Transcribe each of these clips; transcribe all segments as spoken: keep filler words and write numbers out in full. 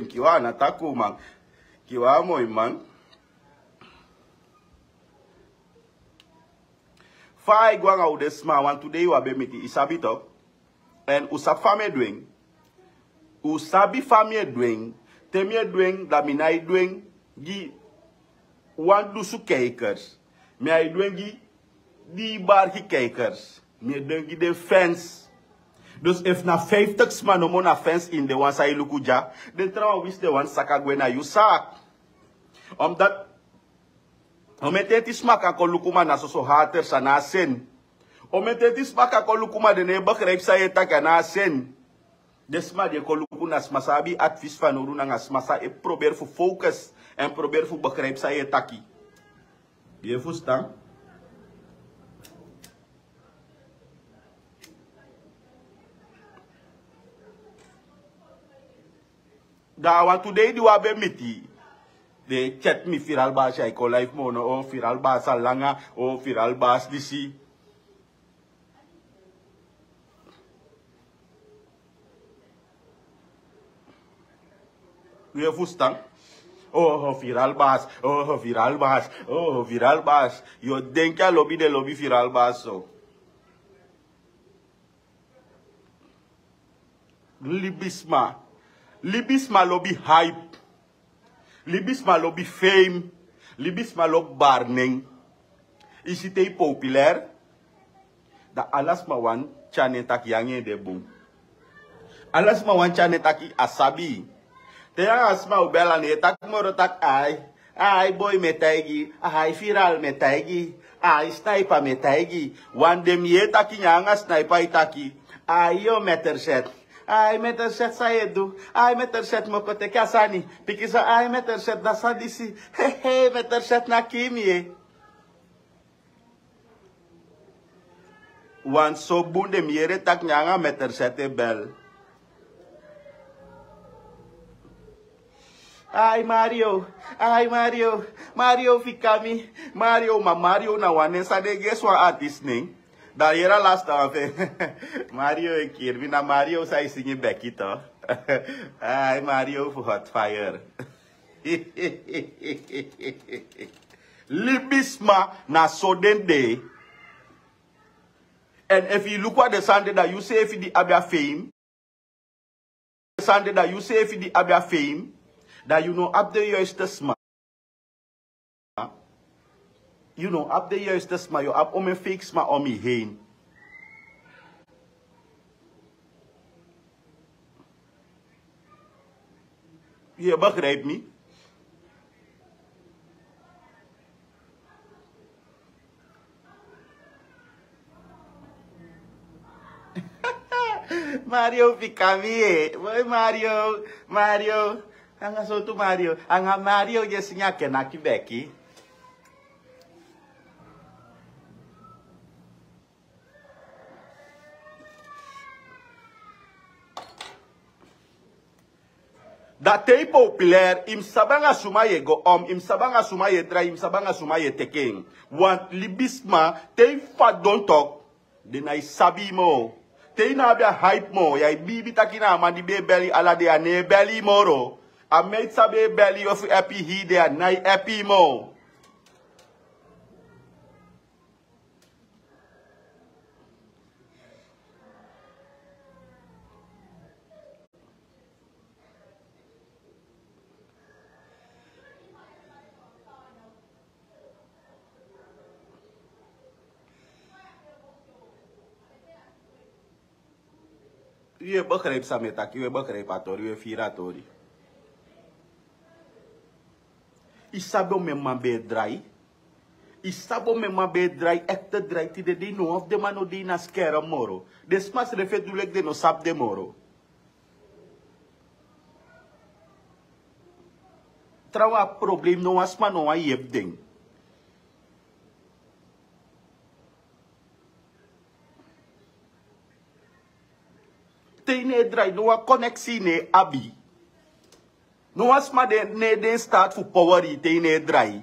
Kiwa na taku man. Kiwa moi man. Fa a e go anga u den sma, wantu dei u á be miti, i sabi to. Èn u sabi fa mi e du en. U sabi fa mi e du en. Te mi e du en, da mi nái du en gi wan dusu kijkers. Mi á e du en gi dii barki kijkers. Mi e du en gi den fans. Dus efu na fiftig sma nomo na fans ini den wan san e luku dya, den trawan winsi den wani saka gwe na yu saak. Omdat omen tenti sma kan kon luku, ma na soso haters, a ná a sen. Omen tenti sma kan kon luku, ma den no e begrijp san yu e taki, a ná a sen. Den sma di e kon luku na sma san abi advies fanowdu nanga sma san e proberi fu focus èn proberi fu begrijp san yu e taki. Yu e fusutan? Da a wantu dei di u á be miti, den e chat mi, Viral Baas, yu á e kon live moo no, o Viral Baas a langa, o Viral Baas disi. Yu e fusutan? O Viral Baas, o Viral Baas, o Viral Baas. Yu o denki a lobi den lobi Viral Baas so. Libisma. Libisma lobi hype. Libisma lobi fame. Libisma lobi bari nen. I si te i populair, da ala sma wani tyari nen taki yu anga en de bun. Ala sma wani tyari nen taki a sabi. Te yu anga sma o bel, a no e taki moro taki ai, ai boi mi e taigi, ai Viral mi e taigi, ai Sniper mi e taigi. Wan de mi yee taki nyan anga Sniper e taki: ai yo Meterset, ai Meterset san yu e du, ai Meterset mi o kon teki a sani, pikinso, ai Meterset, da san disi, hehe, Meterset na kii mi yee. Wan so bun de mi yere taki nyan anga Meterset e bel. Ai Mario, ai Mario, Mario fika mi, Mario, ma Mario na wan nen san den e gi wan artist nen. Da yere a lasta wan fu en. Mario e kiri mi, na Mario san e singi Beki to. Ai Mario fu Hot Fire. Libisma na so den de. Èn efu i luku a den sani de, da yu seefi di abi a fame. Sani de, da yu seefi di abi a fame, da yu no abi den juiste sma. Yu no abi den juiste sma, yu abi omen fake sma om yu heen. Yu e begrijp mi? Mario fika mi e. Boi Mario, Mario. Anga sortu Mario? Anga Mario di e singi a kenaki Beki. Da te i populair, i mu sabi anga suma yu e go om, i mu sabi anga suma yu e drai, i mu sabi anga suma yu e teki en. Want libisma, te i fadon tok, den nái sabi yu moo. Te i no abi a hype moo, yu e biibi taki na a man di be e beli ala dei, a no e beli yu moro. A meid san be e beli yu fu happy hii dei, a nái happy yu moo. Yu e begrijp san mi e taki, yu e begrijp a tori, yu e firi a tori. I sabi omen man be e drai? I sabi omen man be e drai, ekte drai, tide dei no wan fu den man no de ini a skerm moro. Den sma srefi e du leki den no sabi den moro. Trawan, a problem no wan sma no wani yepi den. Te i no e drai, no wan koneksi i no e abi. No wan sma de, no e de in staat fu power i te i no e drai.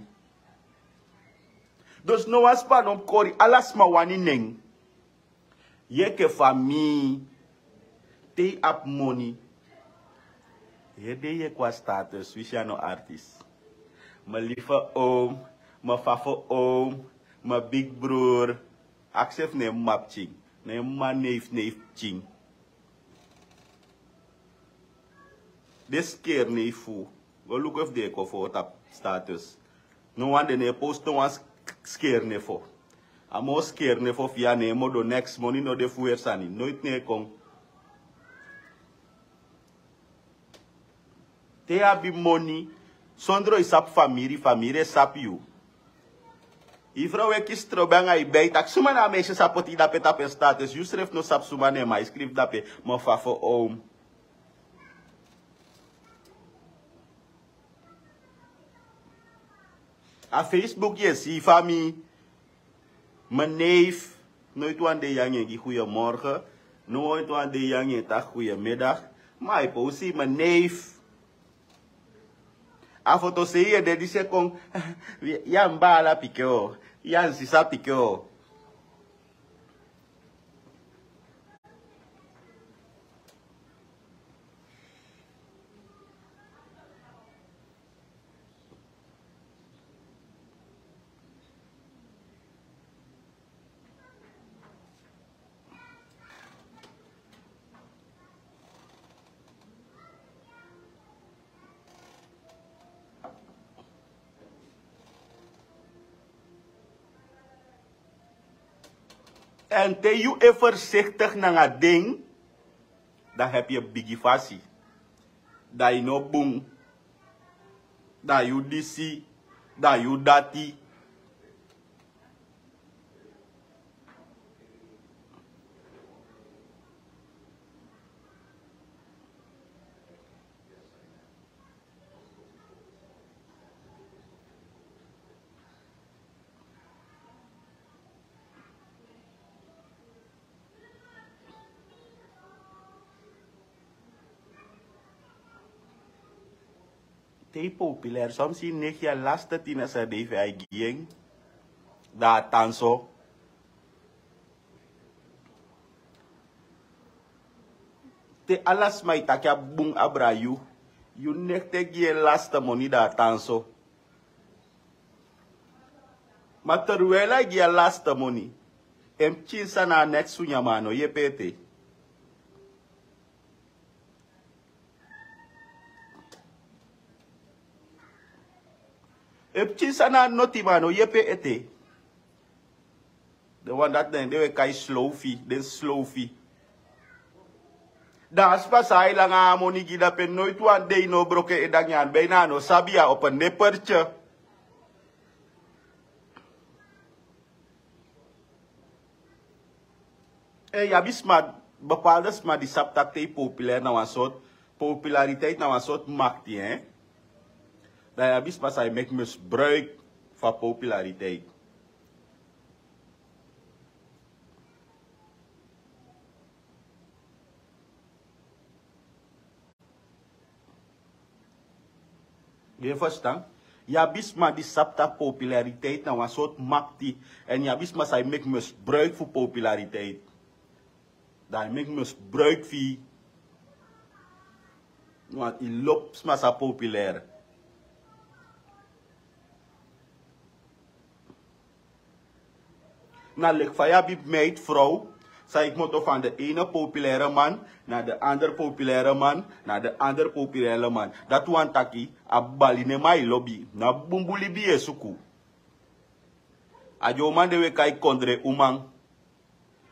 Dus no wan sma no mus kori, ala sma wani nen. Yu enke famii, te i abi moni, Heri den yekwa status wisi a no artis. Mi life oom, mi fafo oom, mi big broer. Aksef ne mi mapchin, ne mi ma neif neif pchin. Den skeri ne fu go luku efu den e kon fu o tapu status. No wan den ne e post no wan skeri ne fo. A moo skeri ne fo fi a ne e modo neks moni no de fu weri sani noiti ne e kon. Te yu abi moni, sondro yu sabi famiri famiri e sabi yu. Yu frow e kisi trobi anga yu bei taki suma na a meisye sa poti yu dape tapu en status yu srefi no sabi suma na en ma yu skrifi dape. Mofa fo own. A facebook yu e si fa mi mi neif. Noiti wan dei yu anga en gi guyemorgen. Noiti wan dei yu anga en taki guyemiddag. Ma a e posi mi neif. A foto sei yu e de disi e kon. Yu a mi baala pikin o. Yu a mi sisa pikin o. Èn te yu e fersiktik nanga den, dan hebi yu bigi fasi. Dan yu no bun. Dan yu disi. Dan yu dati. Te yu populair soms yu neki a laste tina san dei fu a e gi en. Dan a tan so. Te ala sma e taki a bun abra yu. Yu neki te gi en laste moni dan a tan so. Ma terwel a e gi a laste moni, en pikin san na a neti sunyama a no yepi ete. En pikin san na a notiman a no yepi ete. Den wan dati na en den we kai slowfi den slowfi. Dan a sma san a e langa a moni gi dape noiti wan dei no broko en ede a nyanbei na a no sabi a opo nepertye. Yu abi sma, bepaalde sma di sabi tak' te yu populair na wan sort populariteit na wan sort makti. Dan yu abi sma san e meki misbruik fu a populariteit. Yu e ferstan? Yu abi sma di sabi tak' populariteit na wan sortu makti. Èn yu abi sma san e meki misbruik fu populariteit. Dan a e meki misbruik fu yu. Want yu lobi sma san populair. Na leki fa yu abi meid frow san e kmoto fan de ene populaire man na de andere populaire man na de andere populaire man. Dati wani taki a bali nen man e lobi na bunbun libi yu e suku. A den uman de we kai kondre uman.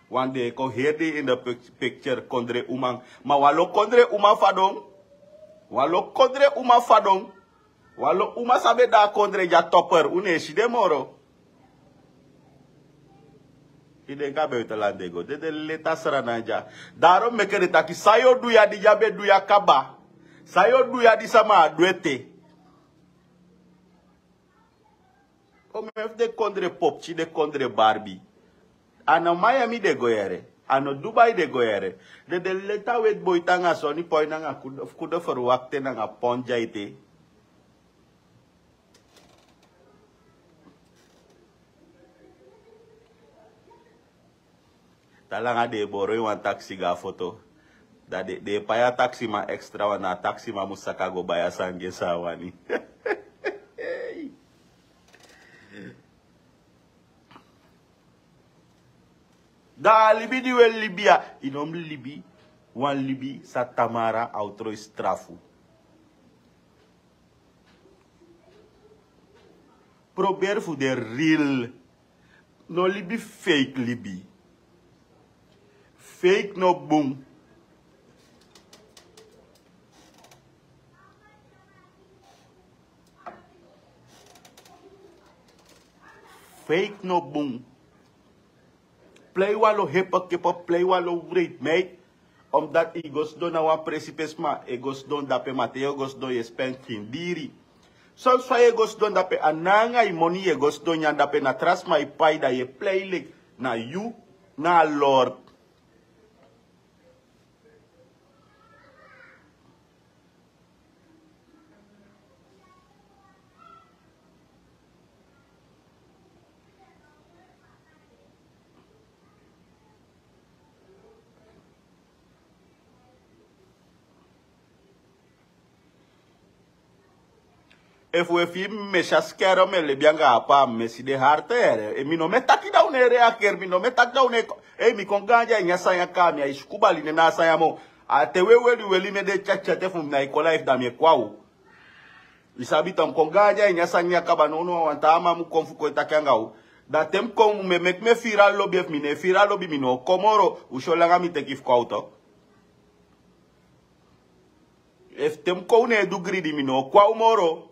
Wan de e kon heri den ini de picture kondre uman. Ma wan lo kondre uman fadon. Wan lo kondre uman fadon. Wan lo uman san ben de a kondre dya topper un no e si den moro. Yu denki a ben yu te landi e go den de leti a sranan dya. Daron meke den taki san yu o du ya di dya ben du ya kaba? San yu o du ya di sama a du ete? Omen fu den kondre popki den kondre barbi. A no miami den go yere. A no dubai den go yere. Den de leti a weti boiti anga soni poi nanga kude ferwakte nanga pon dya ete. Tan langa den e boro ini wan taksi go a foto. Dan den e pai a taksiman extra wan, na a taksiman mus saka go bai a sani gi en san a wani. Dan a libi di wi e libi ya, i no mus libi wan libi san tamara a o troi strafu. Proberi fu de real. No libi fake libi. Fake no bun. Fake no bun. Plei wan lo hepe kipe, plei wan lo wreed meid. Omdat i go sidon na wan presi pe sma e go sidon dape, ma te yu o go sidon yu e spen kin diri. Soms fa yu e go sidon dape, a nanga i moni yu e go sidon nyan dape, na tra sma e pai, dan yu e plei leki na yu na a lord. Efu wi e fii mi mesi a skerm, mi e lebi anga a paa, mi mesi de harte ere. E, mi no mu e taki dan un no e reageer, mi no mu e taki dan un no e ko-, ei, mi kon gaandi a ini a sani ya kaa, mi á e suku bali nen na a sani ya moo. A te wi e weli weli mi e de tyatya te fu mi ná e kon live, dan mi e kon a u. I sabi tan, mi kon gaandi a ini a sani ya kaba, nownow a wan taa man mu kon fu kon e taki anga u. Da te mi kon, mi e meki mi e firi a lobi, efu mi no e firi a lobi mi no o kon moro, u si on langa mi teki fu kon a u tok. Efu te mi kon u no e du gridi mi no o kon a u moro.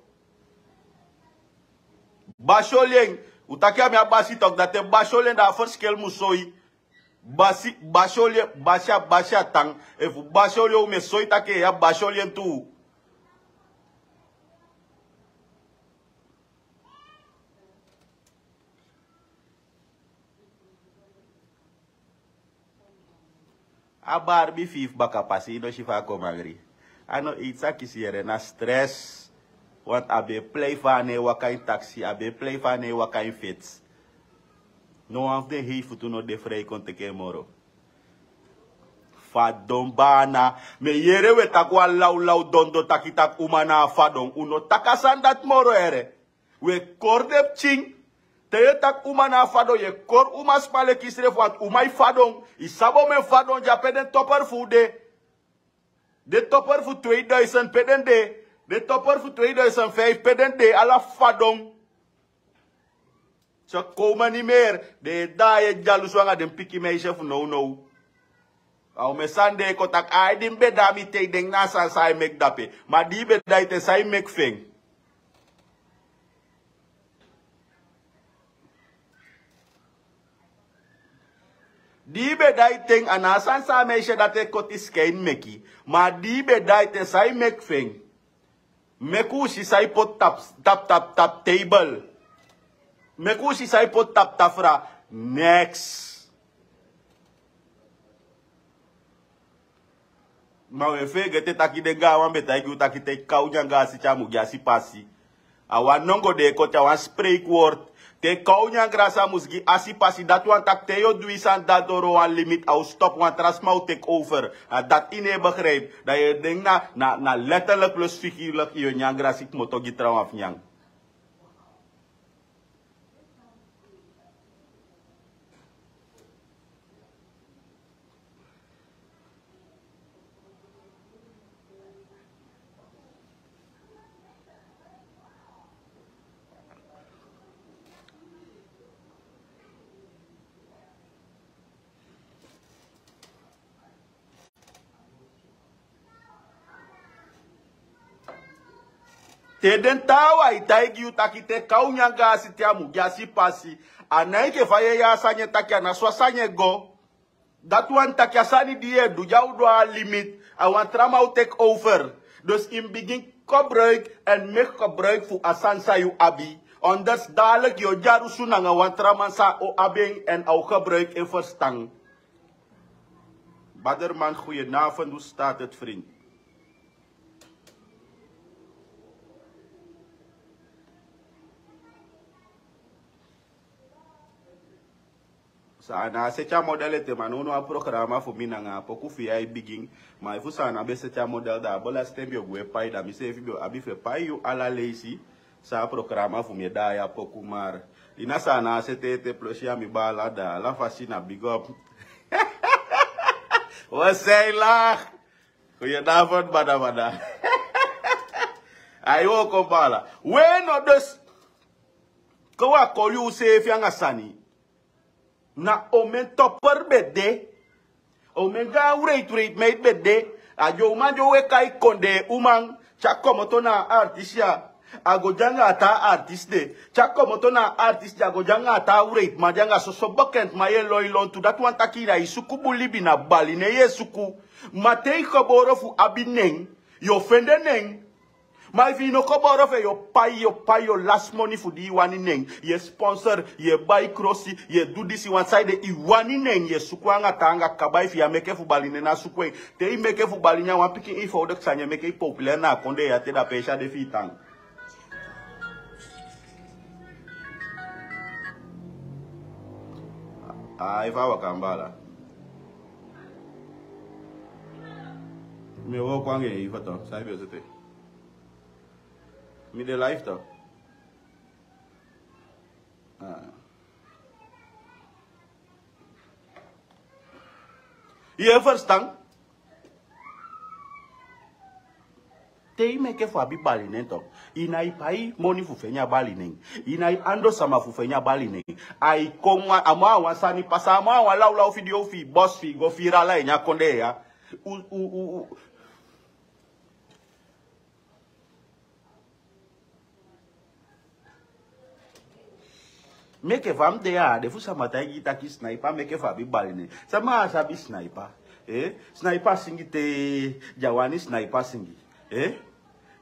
Basi oli en, u taki a mi a basi tok, da te basi oli en da a ferskil mu soi. Basi, basi oli en, basi a, basi a tan. Efu basi oli en u mu e soi taki ya basi oli en tu. A barbi fi yu fu baka pasi, yu no si fa a kon mangri. A no eiti san kisi yere, na stress. Want a be e plei fa a no e waka ini taksi, a be e plei fa a no e waka ini fits. No wan fu den hei futu no de frei kon teke en moro. Fadon bana. Mi e yere wi e taki wan lawlaw dondo taki taki uma na a fadon. Un no taki a sani dati moro ere. Wi e kori den pikin. Te yu e taki uma na a fadon, yu e kori uma sma leki yusrefi, want uma e fadon. Yu sabi omen fadon dya pe den topper fu u de. Den topper fu tweeduizend pe den de. Den topper fu tweeduizend vijf pe den de. Ala fadon. Ze komen niet meer. Den e daai e dyalusu anga den pikin meisje fu nownow. A omen sani den e kon taki, ai, di mi be de a mi ten, i denki na a sani san a e meki dape. Ma di i be de a i ten, san i meki fu en? Di i be de a i ten, a na a sani san a meisje dati e koti skin meki. Ma di i be de a i ten, san i meki fu en? Meki u si san i poti tapu, tapu, tapu, tapu table. Meki u si san i poti tapu tafra. Next. Ma wi e feegete taki den gaanwan be taigi u taki te kaw nyan gaasi te a mu gi asi pasi. A wan nongo den e koti, a wan spreekwoord. Te kaw nyan gaasi a mus gi asi pasi, dati wani taki te yu o du yu sani dati doro wan limit, a o stop, wan tra sma o teki over. A dati yu no e begrijp. Dan yu e denki na, na, na letterlijk plus figuurlijk yu e nyan gaasi kmoto gi trawan fu nyan. Te den taawan e taigi yu taki te kaw nyan gaasi te a mu gi asi pasi, a ná enke fa yu e yee a sani e taki, a ná so a sani e go. Dati wani taki a sani di yu e du, di a o du a limit, a wan tra man o teki over. Dus yu mus bigin gebruik en meki gebruik fu a sani san yu abi. Anders dadelijk yu o dyalusu nanga wan tra man san o abi en en a o gebruik en, verstaan. Baderman, goedenavond, hoe staat het, vriend? San a na a seti a model ete, ma nownow a programa fu mi nanga a poku fi yu ai bigin. Ma efu san a na be seti a model, da a bo lasi ten mi o gwe pai, da miseefi mi o abi fu e pai yu ala leisi. San a programa fu mi e daai a poku, mar di na san a na a seti ete, plus ya mi baala, da ala fasi na big up. We sei lach. Goedenavond, bada bada. Ai, wo kon baala. We no dus. Kon wi a koli useefi anga sani. Na omen topper be de. Omen gaan wreidwreidmeid be de. A den uman di o weki a kondee uman, te a komoto na a artiest ya, a go de anga a taa artiest de. Te a komoto na a artiest de, a go de anga a taa wreidman de, anga soso bekendman yu e lon lontu. Dati wani taki na yu suku bun libi, na bali nen yu e suku. Ma te yu gebore fu abi nen, yu o fende nen. Ma efu yu no gebore fu en, yu o pai, yu o pai, yu o lasi moni fu di yu wani nen. Yu e sponsor, yu e bai krosi, yu e du disi wan saide, yu wani nen, yu e suku anga taanga kaba. Efu yu á meke fu bali nen, ná suku en. Te yu meke fu bali nen, a wan pikin eenvoudig sani e meke yu populair na a kondee ya te da pe yu si a de fi yu tan. Ai, fa a waka, mi baala. Mi e wooko anga en foto, san yu be o sete. Mi de live toch. Ah. Yu e ferstan? Te yu meke fu abi bali nen toch, yu nái pai moni fu feni a bali nen. Yu nái ando sama fu feni a bali nen. Ai kon wan, a moo a wan sani pasa, a moo a wan lawlaw fi di yu o fii bos fi yu go firi ala ini a kondee ya. U, u, u, u. Meke fa mi de ya, a de fu sama taigi yu taki Sniper meke fu abi bali nen. Sama á sabi Sniper? Eh? Sniper singi te, di a wani Sniper singi. Eh?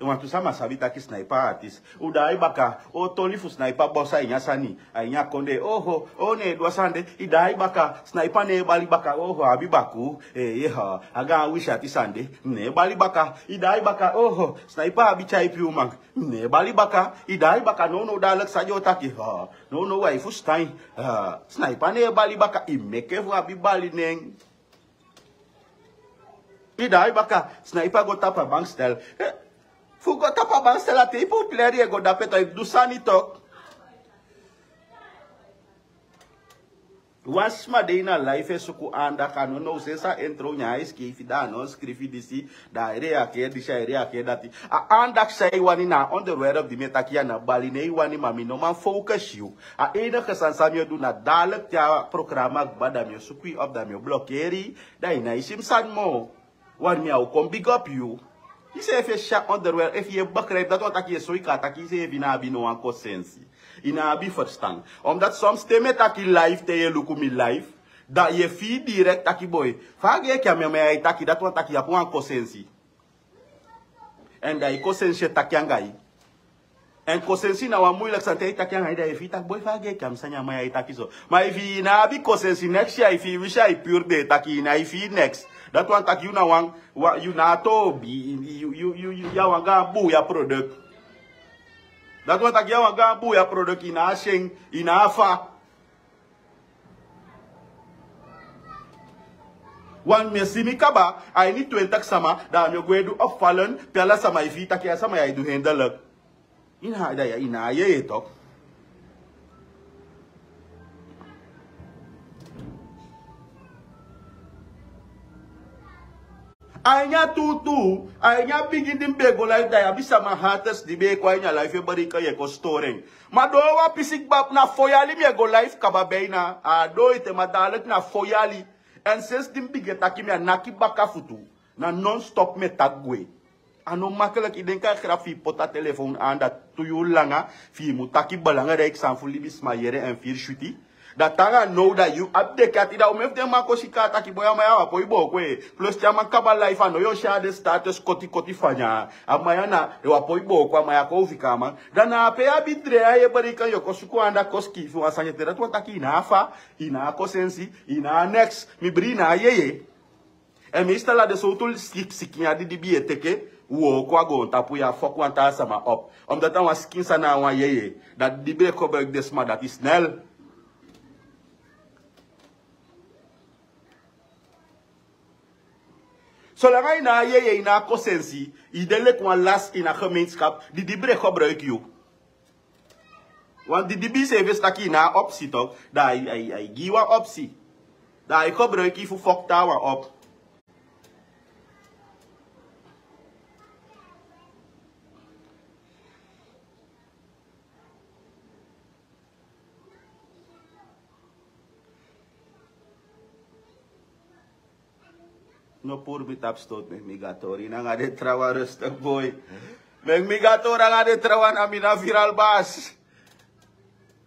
Wantu sama sabi taki Sniper artist. U daai baka, o toli fu Sniper bosi a ini a sani, a ini a kondee. Oho, o ne du a sani de, i daai baka, Sniper ne e bali baka, oho, a abi baku. Eh, yeha, a gaan wisi ati sani de, ne e bali baka, i daai baka, oho, Sniper abi tyaipi uman. Ne e bali baka, i daai baka, nownow daalek san yu o taki. Ha, nownow wi e fusutan. Ha, Sniper ne e bali baka, i meke fu abi bali nen. I daai baka, Sniper go tapu a bankstel. Eh, fu go tapu a bankstel, a te i populair yu e go dape toch, i du sani toch. Wan sma de ini a live e suku aandacht, a no now, sensi a intro nyan a e sikiifi, da a no skrifi disi, da a e reageer disi, a e reageer dati. A aandacht san yu wani na a onderwerp di mi e taki ya, na bali nen yu wani, ma mi no man focus yu. A enige sani san mi o du na daalek te a programa kaba, da mi o suku yu op, da mi o blokeri yu, da yu nái si mi sani moo. Wan mi a o kon big up yu. Yuseefi e si a onderwerp, efu yu e begrijp, dati wani taki yu e soi kaa taki yuseefi ná abi no wan konsensi. Yu ná abi ferstan. Omdat soms te mi e taki live, te yu e luku mi live, da yu e fii direct taki boi, fa a gei enke a mi a man ya e taki, dati wani taki yu abi wan konsensi. Èn da yu konsensi e taki anga yu. Èn konsensi na wan muilek sani, te yu taki anga yu, da yu e fii taki boi, fa a gei enke a mi sani a man ya e taki so. Ma efu yu ná abi konsensi, neks ya e fii, winsi a e pure den e taki, yu nái fii neks. Dati wani taki yu na wan, wan, yu na a toobi, yu, yu, yu, yu, yu a wan gaan buuya product. Dati wani taki yu a wan gaan buuya product, yu na a syen, yu na a fa. Wan mi e si mi kaba, a ini twintig sama, da mi o go e du opvallen, pe ala sama e fii taki a sama ya e du hinderlijk. Yu ná, da ya, yu ná e yeye toch. A ini a tuutuu, a ini a bigin di mi be e go live, da yu abi sama haters di be e kon a ini a live e bereken yu e kon stori en. Ma doo wan pisi kaba, na fo yali mi e go live kaba bijna. A doo ete, ma daalek na fo yali. Èn sensi di mi bigin e taki, mi á naki baka futu. Na non-stop mi e taki gwe. A no makkelijk, i denki a grap fi i poti a telefon aan, da tu yuu langa, fi i mu taki belangrijk sani fu libisma yere èn firi switi. Da te anga now da yu abi deki ati, da omen fu den man kon si kaa taki boi, a man ya wan poi booko. Plus te a man kaba live, a no yu o si a den status koti koti fa nyan. A man ya na wan poi booko, a man ya kon fika a man. Da na ape yu abi dre ya, yu e bereken yu o kon suku anda kon sikiifi wan sani ete. Dati wani taki yu ná a fa, yu ná a konsensi, yu ná a neks, mi bri, yu ná a yeye. Èn meestal a den sowtu siki, sikin ya di dibi e teke wooko a goontapu ya, fok wan taa sama op. Omdat a wan sikin sani, a wan yeye. Da dibi e koboloiki den sma dati snel. Solanga yu na a yeye, yu na a kosensi, yu de leki wan las ini a gemeenskap, didi ben e gebruiki yu. Wan didi ben seefi e si taki yu na a opsi tok, da ai, ai, ai gi yu wan opsi. Da ai gebruiki yu fu fok taawan op. No puru mi tapu sitowtu, meki mi go na tori nanga den trawan, rustig boy. Meki mi go na tori nanga den trawan, na mi na viral basi.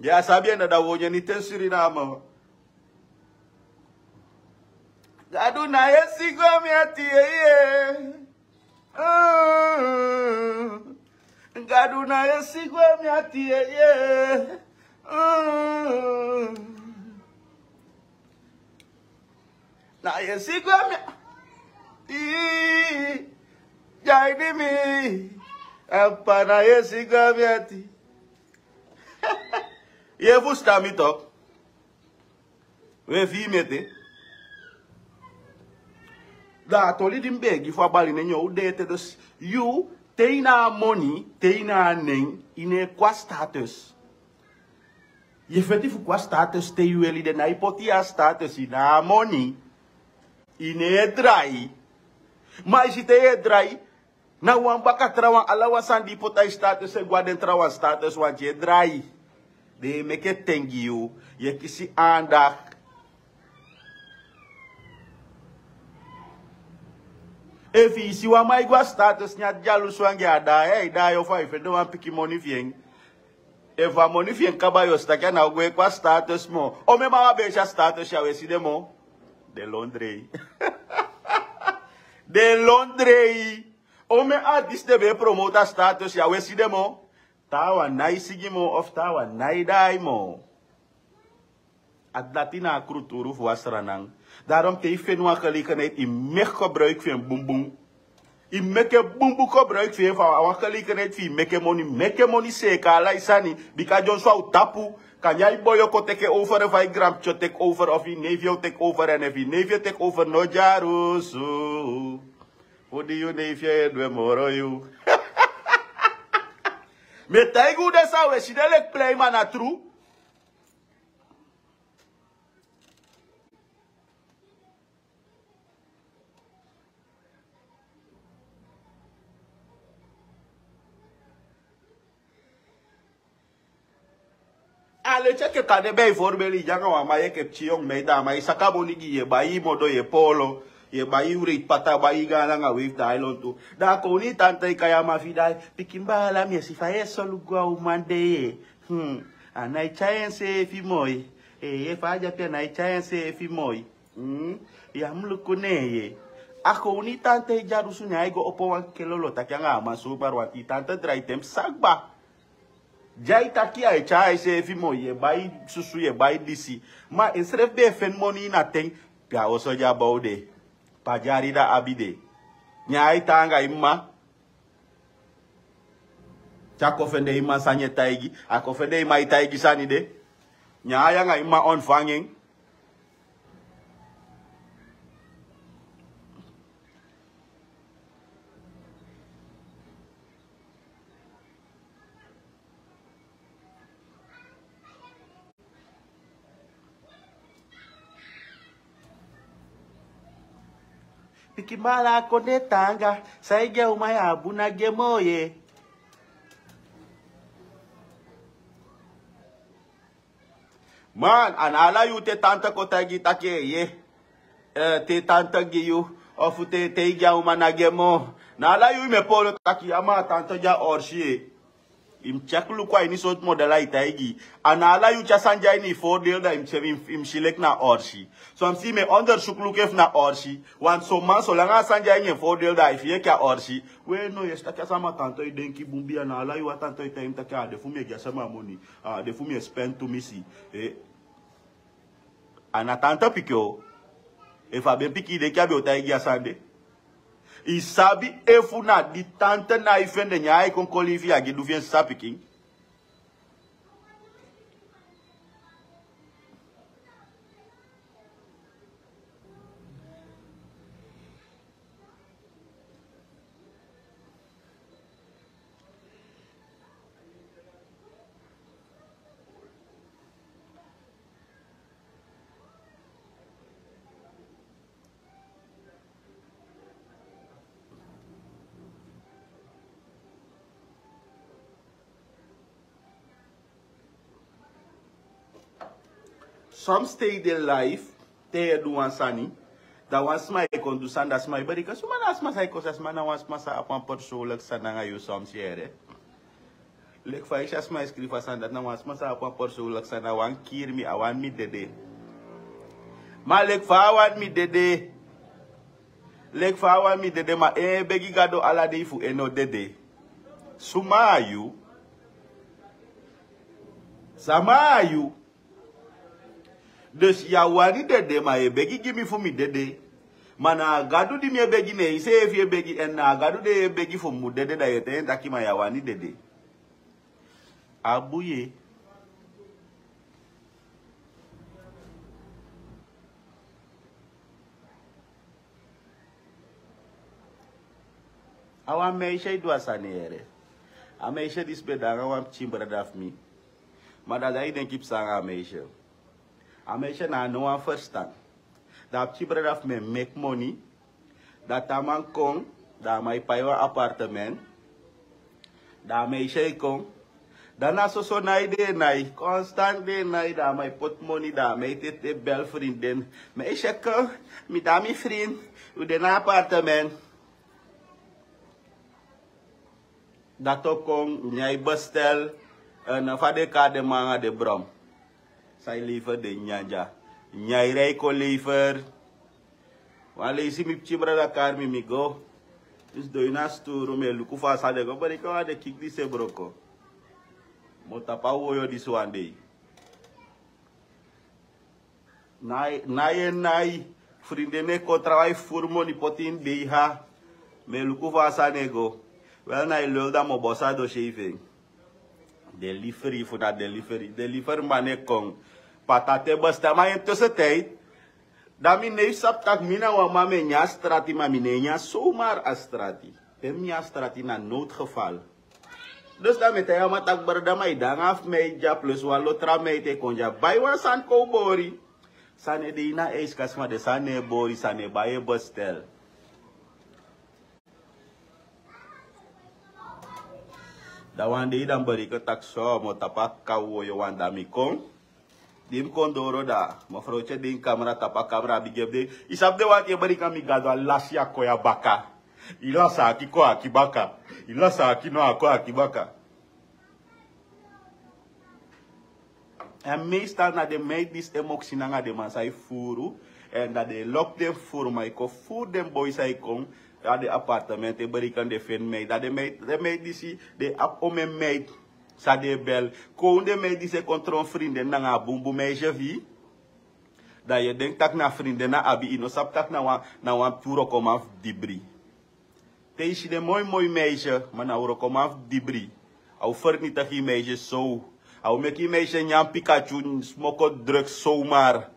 Ya sabi en, na da wonye ni ten Suriname. Gadu na yesi go mi ati, ye, ye. Mm. Gadu na yesi go mi ati, ye, ye. Mm. Na yesi go mi ati. Ii. Jaini mi. Apa na yesi go mi ati. Ye fusutan mi tok. We fi mete. Da a toli di mi ben e gi fu a bali nen, yu o de ete. Dus yu, te yu na a moni, te yu na a nen, yu no e kon a status. Yu e feti fu kon a status te yu weli, den nái poti yu a status, yu na a moni. Yu no e drai. Ma yu si te yu e drai, na wan baka trawan, ala wan sani di yu poti a yu status e go na den trawan status, want yu e drai. Den e meke ten gi yu, yu e kisi aandacht. Efu yu si wan man e go na status, ne a dyalusu anga en, a daai, a e daai, ofu a e fende wan pikin moni fi en. Efu a moni fi en kaba, yu o si taki a ná o go e kon a status moo. Omeni man wan ben e si a status ya, u e si den moo. Den londrei. Den londrei. Omeni artisti den ben e promote a status ya, u e si den moo. Taawan nái sigi moo, ofu taawan nái daai moo. A dati na a kulturu fu a Sranan. Daarom te yu feni wan gelegenheid, yu meki gebruik fu en bunbun. Yu meke bunbun gebruik fu en, fu a wan gelegenheid fu yu meke moni, meke moni, seeka ala yu sani. Bika dyonson a o tapu. Kande a yu boi o kon teke over, efu a yu granpikin o teke over, ofu yu neef o teke over, èn efu yu neef teke over, no dyalusu. Fu di yu neef e du en moro yu. Mi e taigi u den sani, u e si den leki plei, ma na tru. A leti enke kande, bijvoorbeeld, yu de anga wan man, yu enke pikin yongu man, da a man e saka moni gi yu, yu e bai yu modo, yu e poolo, yu e bai yu reitpata, bai yu gaan langa weef, da ai lontu. Da a kownu tanta e kai a man fi en, da ai: Pikin baala, mi e si fa yu e solugu a uman de, ye. Hmm. A nái tyai enseefi moi. Ee, fa a de ape, a nái tyai enseefi moi. Hmm. Ya mu luku ne en, ye. A kownu tanta e dyalusu, ne ai go opo wan kelolo taki anga a man so, bari wan di tanta drai ten psa kaba. Di ai taki a e tyai enseefi moi, yu e bai susu, yu e bai disi. Ma ensrefi ben e feni moni ini a ten, pe a oso di a bow de, pe a dyari di a abi de. Ne ai tan anga yu mma. Te a kon fende yu mma, san yu e taigi, a kon fende yu mma e taigi sani de. Ne ai anga yu mma ontvangen. Pikin baala, a kon de taanga. San yu e gi a uman ya, a bun, a gi en moo, ye. Man, a ná ala yuu te tanta kon taigi yu taki, ye, eh, te tanta gi yu, ofu te, te i gi a uman, a gi en moo. Na ala yuu mi e poolo taki, ya, ma a tanta de a orsi, ye. I mu tyeki luku a ini sortu model ai taigi. A ná ala yuu te a sani de a ini i voordeel, da i mu si, i mu, i mu si leki na orsi. So a mu si, i mu e ondersuku luku efu na orsi. Want son man, solanga a sani de a ini en voordeel, da ai fii en enke a orsi. We no, yu e si taki a sama tanta e denki bun bia. Na ala yuu a tanta e taigi mi taki a de fu mi e gi a sama moni. A de fu mi e spen tumisi. Eh. A ná tanta pikin o. Efu a ben pikin, i denki a be o taigi a sani de? I sabi efu na di tanta nái fende, ne ai kon koli i fi i a gi du fi en sisa pikin? Soms te yu de live, te yu e du wan sani, dan wan sma e kon du sani, dan sma e bereken. Suma na a sma san e kon, san sma na wan sma san abi wan persoonlijk sani nanga yu soms yere. Leki fa yu si a sma e skrifi a sani, dati na wan sma san abi wan persoonlijk sani, a wani kiri mi, a wani mi dede. Ma leki fa a wani mi dede. Leki fa a wani mi dede, ma en e begi Gado ala dei fu en no dede. Suma na yu? Sama na yu? Dus yu á wani dede, ma yu e begi gi mi fu mi dede. Ma na a Gadu di mi e begi, ne iseefi e begi, èn na a Gadu di yu e begi fu mi mu dede, da yu e taigi en taki ma yu á wani dede. A bun. A wan meisje e du a sani yere. A meisje disi ben de nanga wan pikin brada fu mi. Ma da a dati e denki psa nanga a meisje. A meisje na no wan ferstan. Da a pikin brada fu mi e meki moni. Da te a man kon, da a man e pai wan appartement. Da a meisje e kon. Da na soso nai den e nai. Constant den e nai, da a man e poti moni, da a man e tete bel vriendin. Meisje kon, mi, da mi vriend, un de na appartement. Dati o kon, nyan e bestel, eh, na fa den e kari den man nanga den brom. San e lever den nyan dya. Nyan e rei kon lever. Wan leisi mi pikin brada kari mi, mi go. Mi sidon ini a sturu, mi e luku fa a sani e go, bereken wan den kiki disi e broko. Mi o tapu a woyo disi wan dei. Nai, nai, nai. Vriendin e kon trawan e furu moni poti ini beiha. Mi e luku fa a sani e go. Wel, na e lul, da mi o bosi a dossier fu en. Delivery, fu na delivery. Delivery man e kon. Patate, basta, ma in tussentijd, da mi neef sabi taki mi na wan man, mi e nyan a strati, ma mi no e nyan zomaar a strati. Te mi nyan a strati na noodgeval. Dus da mi e taigi a man taki brada, ma yu de nanga fu mi dya plus wan lo tra meid e kon dya bai wan sani kon bori. Sani e de ini a ijskast, ma den sani no e bori, sani e bai e bestel. Da wan dei da mi bereken taki so, mi o tapu a kawoyo wan, da mi kon. Di mi kon doro, da mevrouwtje de ini kamra, tapu a kamra, a bigin e begi. Yu sabi den wan di e bereken mi, Gado, a lasi a kon ya baka. Yu lasi a aki kon aki baka. Yu lasi a aki no a kon aki baka. Èn meestal na den meid disi e moksi nanga den man san e furu. Èn da den e lobi den furu, ma yu kon furu den boi san e kon a den appartement e bereken den feni meid. Da den meid, den meid disi, den abi omen meid san den e bel. Kon den meid disi e kon tron vriendin nanga a bunbun meisje fu yu. Da yu e denki taki na vriendin a abi, yu no sabi taki na wan, na wan wrokoman fu dibri. Te yu si den moi moi meisje, ma na wrokoman fu dibri. A o fernitigi yu meisje so. A o meki yu meisje nyan pikatyu, smoko drugs zomaar.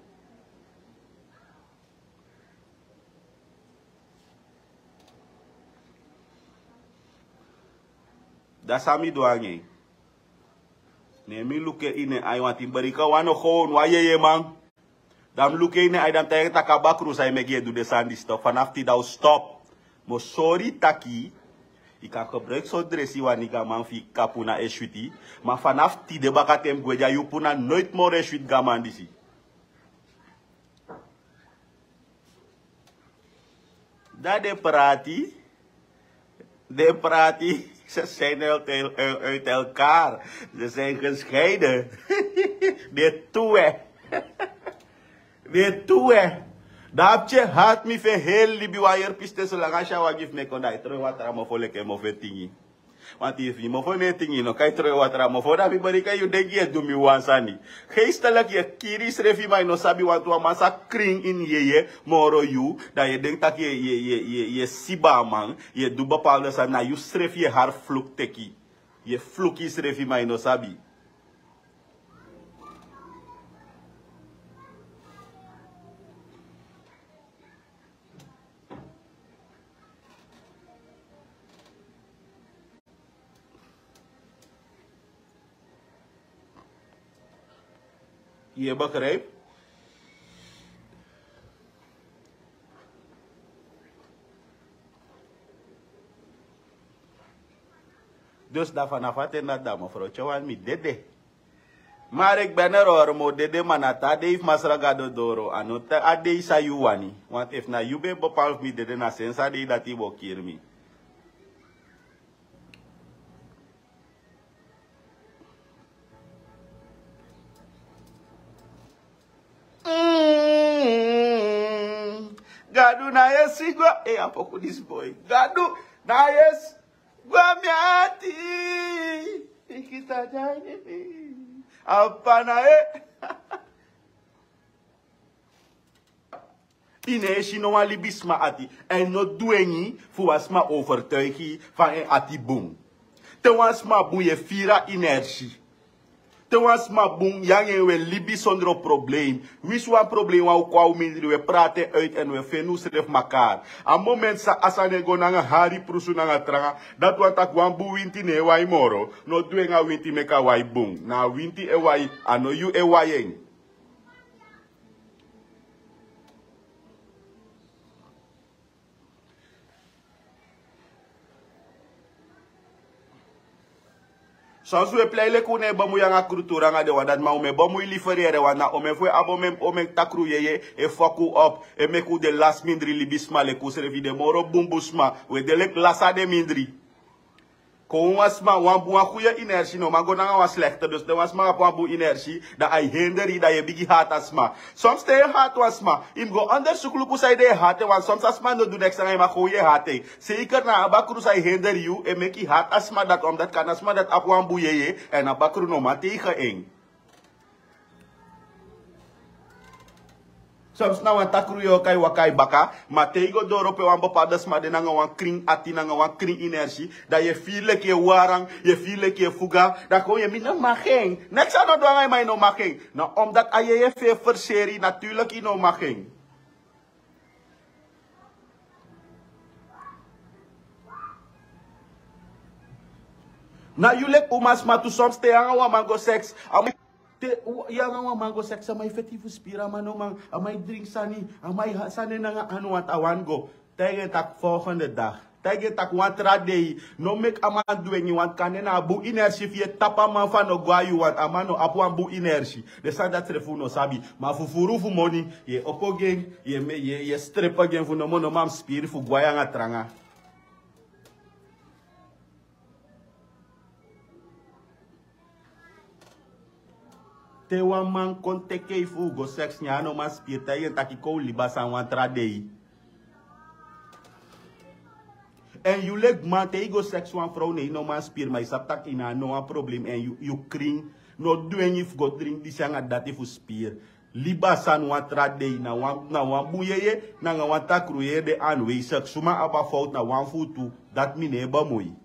Da san mi du nanga en? Ne mi luku en ini en ai, want mi bereken wan no gewoon, wan jejeman. Da mi luku en ini en ai, da mi taigi en taki a bakru san e meki yu e du den sani disi, stop. Fanafu tide a o stop. Mi o sori yu taki yu kan gebruik so dresi wan nigga man fu yu kapu na e switi. Ma fanafu tide baka te mi gwe dya, yu puna noiti moro e switi gaman disi. Da den prati, den prati, ze zijn uit, uit, uit elkaar. Ze zijn gescheiden. Den tu e. Den tu e. Da a pikin hati mi fu en heri libi. Wan yere pisten solanga a si a wagi fu mi e kon, da a e trowe watra mofo leki en mofo e tingi. Want efu yu mofo no e tingi, yu no kan e trowe watra mofo. Da mi bereken yu denki yu e du mi wan sani. Geestelijk yu e kiri yusrefi, ma yu no sabi, want wan man sa krin ini yeye moro yu, da yu e denki taki yu e, yu e, yu e, yu e, yu e siba a man, yu e du bepaalde sani, na yusrefi yu e hari fluku teki. Yu e fluku yusrefi, ma yu no sabi. Yu e begrijp? Dus da fanafu a ten dati, da mevrouw Tjawan, mi dede. Mari eki ben e roro mi o dede ma na te a dei fu masra gado doro a no te a dei san yu wani. Want efu na yu ben e bepal fu mi dede na sensi a dei dati yu bo kiri mi. Gadu na yesi gwa e a poku disi boi gadu na yesi gwa mi ati. Iki ta dya ini mi apa na e. Yu no e si no wan libisma ati èn no dwengi fu wan sma overtuigi fu a en ati bun. Te wan sma bun yu e firi a energi. Te wan sma bun yu anga en wi e libi sondro problem. Winsi wan problem wan o kon a wi mindri wi e prati en uit èn wi e feni wi srefi makari. A moment san a sani e go nanga hari prusu nanga tranga dati wan taki wan bun winti no e wai moro. No dwengi a winti meki a wai bun na a winti e wai. A no yu e wai en. Sonsi un e plei leki un no e bemui anga kruturu anga den wan dati ma un mu e bemui liferyere wan na omen fu en abi omen takru yeye e foku un op e meki un de lasi mindri libisma leki unsrefi den moro bunbun sma un e de leki lasi a den mindri. Kon wan sma wan bun wan guye energi no man go nanga wan slekte dus te wan sma abi wan bun energi dan a e hender yu dan yu e bigin hati a sma. Soms te yu e hati wan sma yu mus go ondersuku luku san yu den e hati en want soms a sma no du neks nanga yu ma kon yu e hati en. Seker na a bakru san e hender yu e meki yu hati a sma dati omdati kan a sma dati abi wan bun yeye èn a bakru no man tegen en. Soms na wan takru yu o kai waka yu baka ma te yu go doro pe wan bepalde sma de nanga wan krin ati nanga wan krin energi dan yu e firi leki yu e waran yu e firi leki yu e fuga dan kon yu e mi no maki en. Neks a no du nanga yu ma yu no maki en. Na omdati a yeye fu yu e ferseri naturliki yu no maki en. Na yu leki umasma tu soms te yu anga wan man go seks. Te yu anga wan man go seks a man e feti fu spiri a man no man a man e dringi sani a man e hati sani en nanga anu wantu a wani go. Taigi en taki folgende dagi taigi en taki wan tra dei. No meki a man dwengi wantu kande na a bun energi fu yu e tapu a man fu a no go na yu wantu a man no abi wan bun energi. Den sani dati srefi un no sabi ma fufuru fu moni yu e opo gi en. Yu e strepe gi en fu nomo nomo a mus spiri fu go na yu anga tranga. Te wan man kon teke yu fu un go seks nyan a no man spiri taigi en taki kon un libi a sani wan tra dei. Èn yu leki man te yu go seks wan frow ne yu no man spiri ma yu sabi tak' yu na a no wan problem èn yu krin no dwengi fu go dringi disi anga dati fu spiri. Libi a sani wan tra dei na wan bun yeye nanga wan takru yeye de anwesigi suma abi a fowtu na wan fu un tu. Dati mi no e bemui.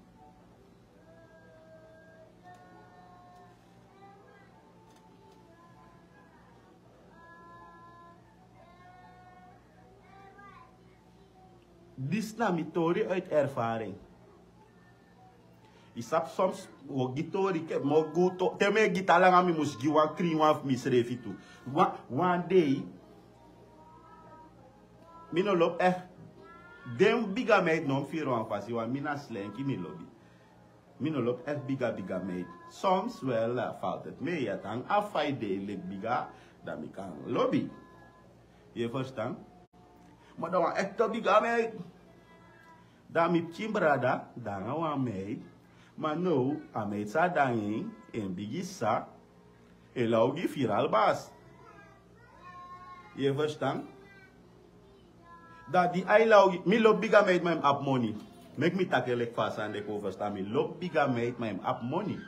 Disi na mi tori uit ervaring. Yu sabi soms wi o gi tori ke mi o gi un tori te mi e gi tan langa mi mus gi wan krin wan fu misrefi tu. Wan dei mi no lobi eh. Den biga meid no mi firi wan fasi wan mi na slenki mi lobi. Mi no lobi eh biga biga meid. Soms wel a faltet mi e yatan a fa yu dei leki biga dan mi kan lobi. Yu e ferstan? Ma dan wan ekte biga meid. Dan mi pikin brada dan nanga wan meid. Ma now a meid san a dangi en en bigi sisa e law gi firi albas. Yu e ferstan? Dan di a e law gi mi lobi biga meid ma en mus abi moni. Meki mi taki en leki fa a sani de kon ferstan mi lobi biga meid ma en mus abi moni.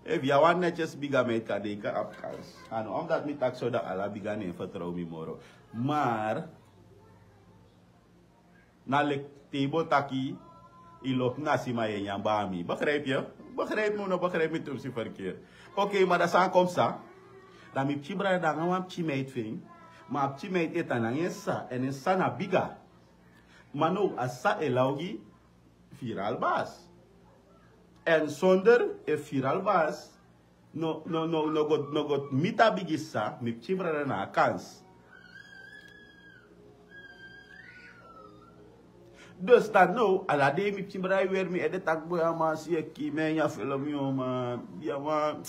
Efu yu a wan netyes biga meid kan de yu kan abi kans. A no omdati mi taki so dan ala biga no e fertrow mi moro. Mar na leki te yu bo taki yu lobi nasi ma yu e nyan bami begripi yu? Begripi mi un no begripi mi tumsi ferkeri. Okei ma dan san kon psa? Dan mi pikin brada nanga wan pikin meid fu en. Ma a pikin meid e tan nanga en sisa èn en sisa na biga. Ma now a sisa e law gi firi albas. Èn sonder e firi albas no go miti a bigi sisa mi pikin brada na a kans. Dus dan now, ala dei mi pikin brada e weri mi ede taki boi, a man si e kii mi, en ya felo mi o man. Ya man,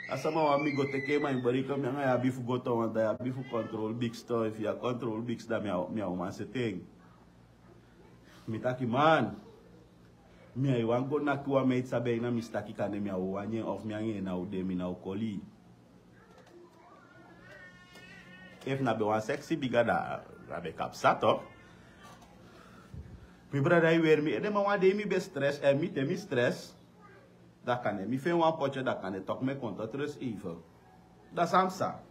a sama wani mi go teke en, ma yu bari kon mi anga yu abi fu go toon, want yu abi fu control biks toon, efu yu á control biks dan mi a, mi a o man seti en. Mi taki man, mi á e wani go naki wan meid san ben e na mi sitaki kande mi á o wani en of mi anga en ná o de, mi ná o koli. Efu na ben wan sexy biga dan a ben kan psa toch. Mi brada e weri mi ede, ma wan dei mi ben stress, en mi te mi stress. Dan kande mi feni wan potye, dan kande toch mi e kon tot rust even. Dan san psa.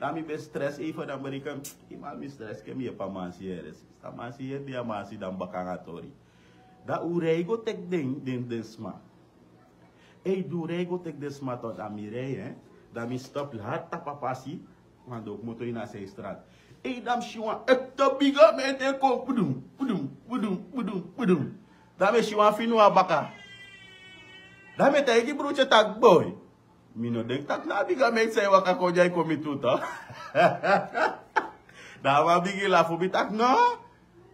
Dan mi ben stress even, dan mi bari kon, i man mi stress ke mi yepi a man si yere. San man si yere, di a man si dan baka anga tori. Dan un rei go teki den, den, den sma. Ei, di un rei go teki den sma toch, dan mi rei, hè. Dan mi stop hard tapu a pasi, wan doo kmoto ini a Zeestraat. Ei, dan mi si wan ekte biga meti e kon, pudum, pudum, pudum, pudum, pudum. Dan mi e si wan fini wan baka. Dan mi e taigi Bruce taki boi, mi no denki taki na a biga meti san e waka kon dya e kon mi tu toch. Dan a man bigin lafu, mi taki no.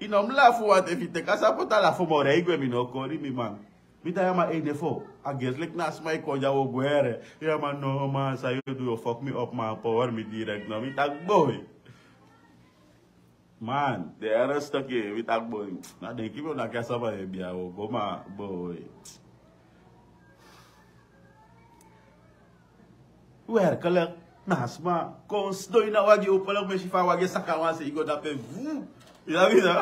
I no mu lafu, want efu i teki a sapoti a lafu moro e gwe, mi no o kori mi man. Mi taki ya man, ei, nefo, a gesi leki na a sma e kon dya, wi o gwe here. Ya man, no man, san yu o du, yu o fok mi op man, power mi direct no. Mi taki boi. Man, den ernstig ye, mi taki boi. Na denki mi o naki a sama ye bia, wi o go man, boi. Werkelijk, na a sma kon sidon ini a wagi, opo leki mi e si fa a wagi e saka wan sei go dape, vu. Yu sabi no?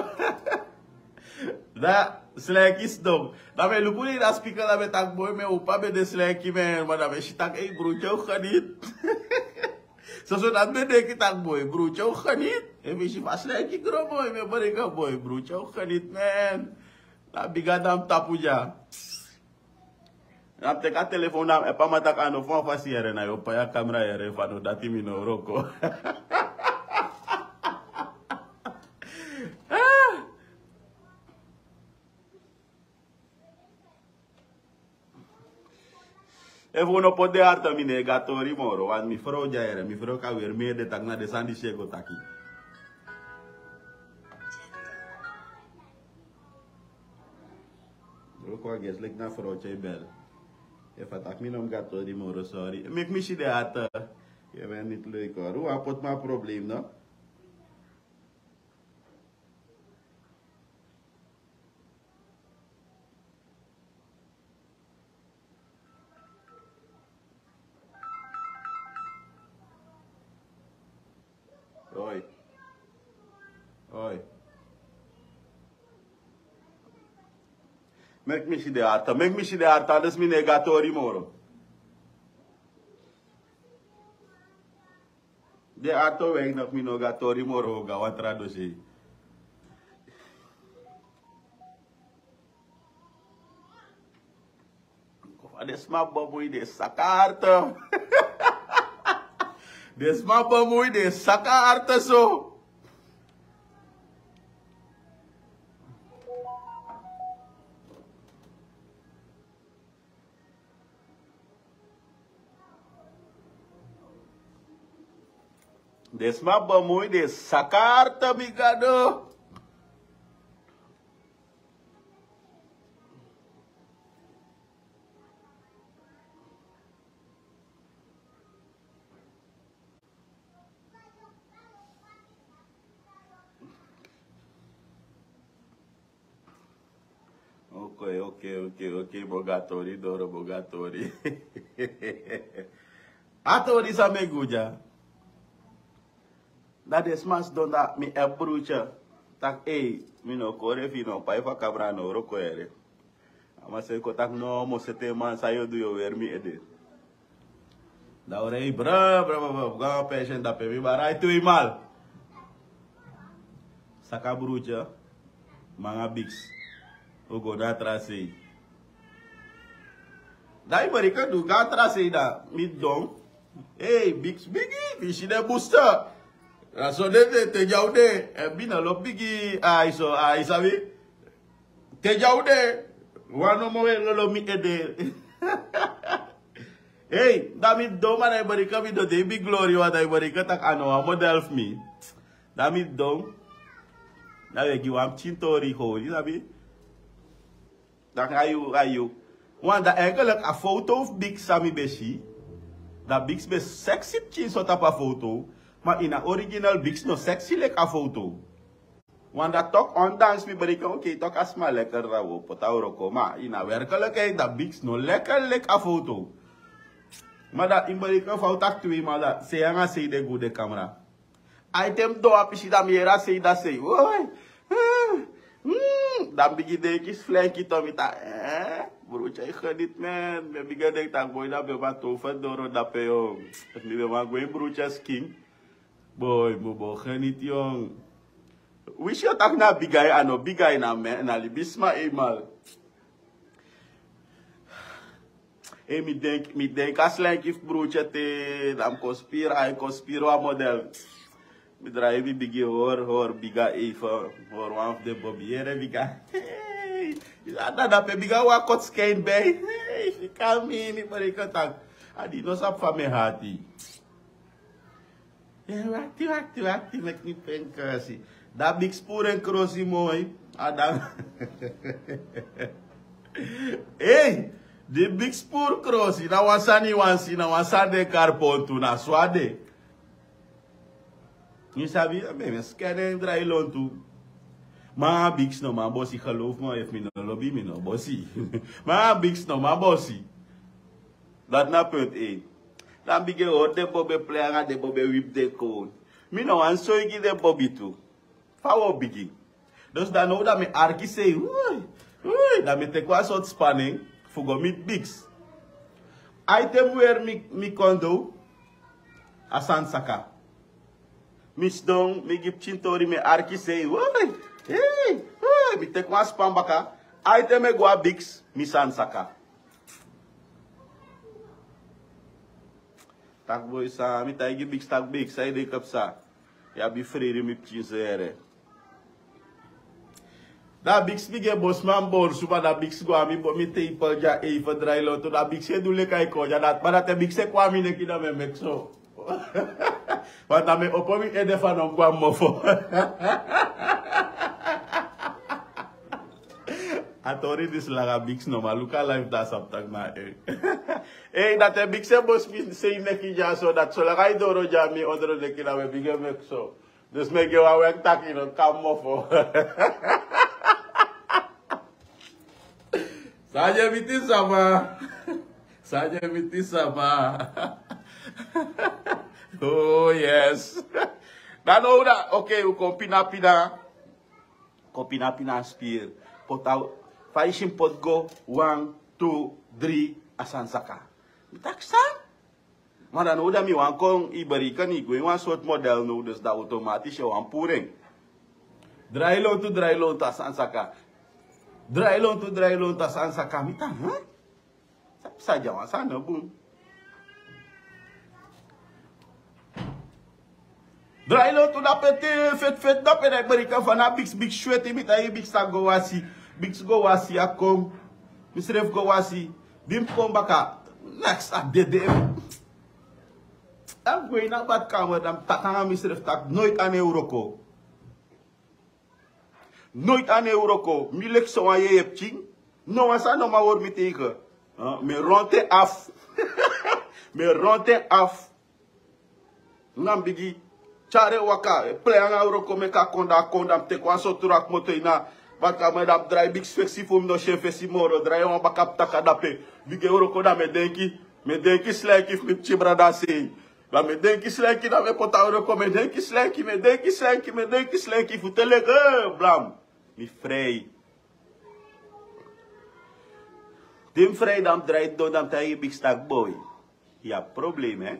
Dan Slijki sidon. Dan mi e luku den ini a speaker, dan mi e taki boi, mi opa ben de Slijki, mi, ma dan mi e si taki, ei, Bruce o geniet. Soso dati mi e denki taki boi, Bruce o geniet. Efu mi si fa Slijki gro boi, mi e bari kon boi, Bruce o geniet, man. Na biga dan mi tapu dya. Na mi teki a telefon, na mi e pama taki a no fu wan fasi yere, na yu o pai a kamera yere, fa no dati mi no o wroko. Efu un no poti den arto, mi no e go a tori moro, want mi frow dya yere, mi frow kan weri mi ede taki na den sani disi e go taki. Luku a gesi leki na frow tyai bel. Efu a taki mi no mu go a tori moro, sorry. Meki mi si den arto. Yu ben niti leuk hoor. Un á poti mi a probleem no. Oi. Oi. Meki mi si den arto, meki mi si den arto, anders mi no e go a tori moro. Den arto weinig, mi no go a tori moro, go a wan tra dossier. Fa den sma bemui den saka arto. Den sma bemui den saka arto so. Den sma bemui den saka arto, mi Gado. Ok, ok, ok, ok, bo go a tori doro, bo go a tori. A tori san mi e gi un dya. Dan den sma sidon, dan mi e bruce. Taki, ei, mi no kore fi no pai fu a kamera no wroko yere. A man seni kon taki no, mi o seti en man, san yu o du, yu o weri mi ede. Dan un rei bra, bra, bra, bra, go a wan pension dape, mi bari ai tweemaal. Saka bruce, mi anga Biks. Un go na a tra sei. Dan yu bari kan du go a tra sei, dan mi don. Ei, Biks bigi, mi si den booster. Na so den de, te dya un de, en mi no lobi bigi ai so, ai sabi. Te dya un de, wan no moo e lolo mi ede. Ei, dan mi don, ma dan yu bari kan mi don de, mi glory wan, dan yu bari kan taki a no wan model fu mi. Dan mi don. Dan we gi wan pikin tori hori, sabi. Dan ayu ayu. Wan dan eigenlijk a foto fu Bix san mi ben si. Dan Bix ben sexy pikin so tapu a foto. Ma ini a original Bix no sexy leki a foto. Wan dan tok ondanks mi bereken, oké, tok a sma lekker dan wo poti a wroko, ma ini a werkelijkheid dan Bix no lekker leki a foto. Ma dan in bereken fa u taki twee ma dan sei anga sei de gude kamera. Ai te mi don a pisi dan mi yere a sei dan sei woi. Dan mi bigin denki sflenki to mi taki, eh, broertje, ik geniet, man. Mi bigin denki taki boi dan ben man tover doro dape, jong. Efu mi ben man go ini broertje skin, boi, mi bo geniet, jong. Wisi yu taki na bigi ai, a no bigi ai, na men, na libisma eenmaal. Ei, mi denk, mi denk a slenki fu broertje te, dan mi kon spiri, ai kon spiri wan model. Mi drai mi bigi hori, hori bigi ai fu, hori wan fu den bobi, yere bigi ai. Hey, a dada pe bigi ai wan koti skin bij. Hey, fika mi, mi bereken taki a di no sabi fa mi e hati. Eh, wakti, wakti, wakti, meki mi penki. Dan Bix puru en krosi moi. A dan. Ei, di Bix puru krosi, na wan sani wan si, na wan sani den kari pontu, na so a de. Mi sabi, mi, mi scan en drai lontu. Ma Bix no man bosi, geloof me, efu mi no lobi, mi no bosi. Ma Bix no man bosi. Dati na punt één. Dan mi bigin hori den bobi e plei anga den bobi e wipi den kon. Mi no wani soigi den bobi tu. Fa wi o bigin? Dus dan now dan mi arki sei, ui, ui, dan mi teki wan sortu spanning fu go miti Bix. Ai te mi weri mi, mi kondo, a sani saka. Mi sidon, mi gi pikin tori, mi arki sei, ui, ei, ui, mi teki wan span baka. Ai te mi e go a Bix, mi sani saka. Taki boi san, mi taigi Bix taki Bix, san yu denki psa? Yu abi frede mi pikin so yere. Dan Bix bigin e bosi man borsu, ma dan Bix go a mi bo mi tepel dya, ei, fu drai lontu, dan Bix e du leki ai kon dya, dan, ma dan te Bix e kon a mi neki dan mi e meki so. Want dan mi e opo mi ede fu a no go a mofo. A tori disi langa, Bix no man luku a life dan a sabi taki na en. Ei, dan te Bix e bosi mi sei neki dya so, dati solanga ai doro dya mi ondro neki dan mi e bigin e meki so. Dus mi e gi en wan wèk taki no kon a mofo. San yu e miti sama? San yu e miti sama? Oh yes. Dan now dan, oké, u kon pina pina. Kon pina pina a spiri. Poti a, fa yu si mi poti go, wan, tu, dri, a sani saka. Mi taki san? Ma dan now dan mi wani kon, yu bereken yu go ini wan sortu model now, dus dan automatisch yu wani puru en. Drai lontu, drai lontu, a sani saka. Drai lontu, drai lontu, a sani saka. Mi taki, huh? San psa dya, wan sani no bun. Drai lontu dape te, feti feti dape, dan yu bereken fa na Bix, Bix sweti, mi taigi Bix taki go wasi. Bix go wasi, a kon. Misrefi go wasi. Di mi kon baka, next a dede. A go ini a badkamer, dan mi taki anga misrefi taki noiti a no e wroko. Noiti a no e wroko, mi leki sowan yeye pikin. No wan sani no man hori mi tegen. Huh? Mi e rontu en afu. Mi e rontu en afu. Dan mi bigin tyari en waka, e plei anga wroko meki a kon, dan a kon, dan mi teki wan sortu rakmoto ini a badkamer, dan mi drai Bix fesi fu mi no si en fesi moro, drai en wan baka ptaka dape. Bigin e wroko, dan mi e denki, mi e denki slenki fu mi pikin brada sei. Dan mi e denki slenki, dan mi e poti a wroko, mi e denki slenki, mi e denki slenki, mi e denki slenki fu te leki, eh, blam. Mi frei. Te mi frei, dan mi drai doro, dan mi taigi Bix taki boi, yu abi problem, hè?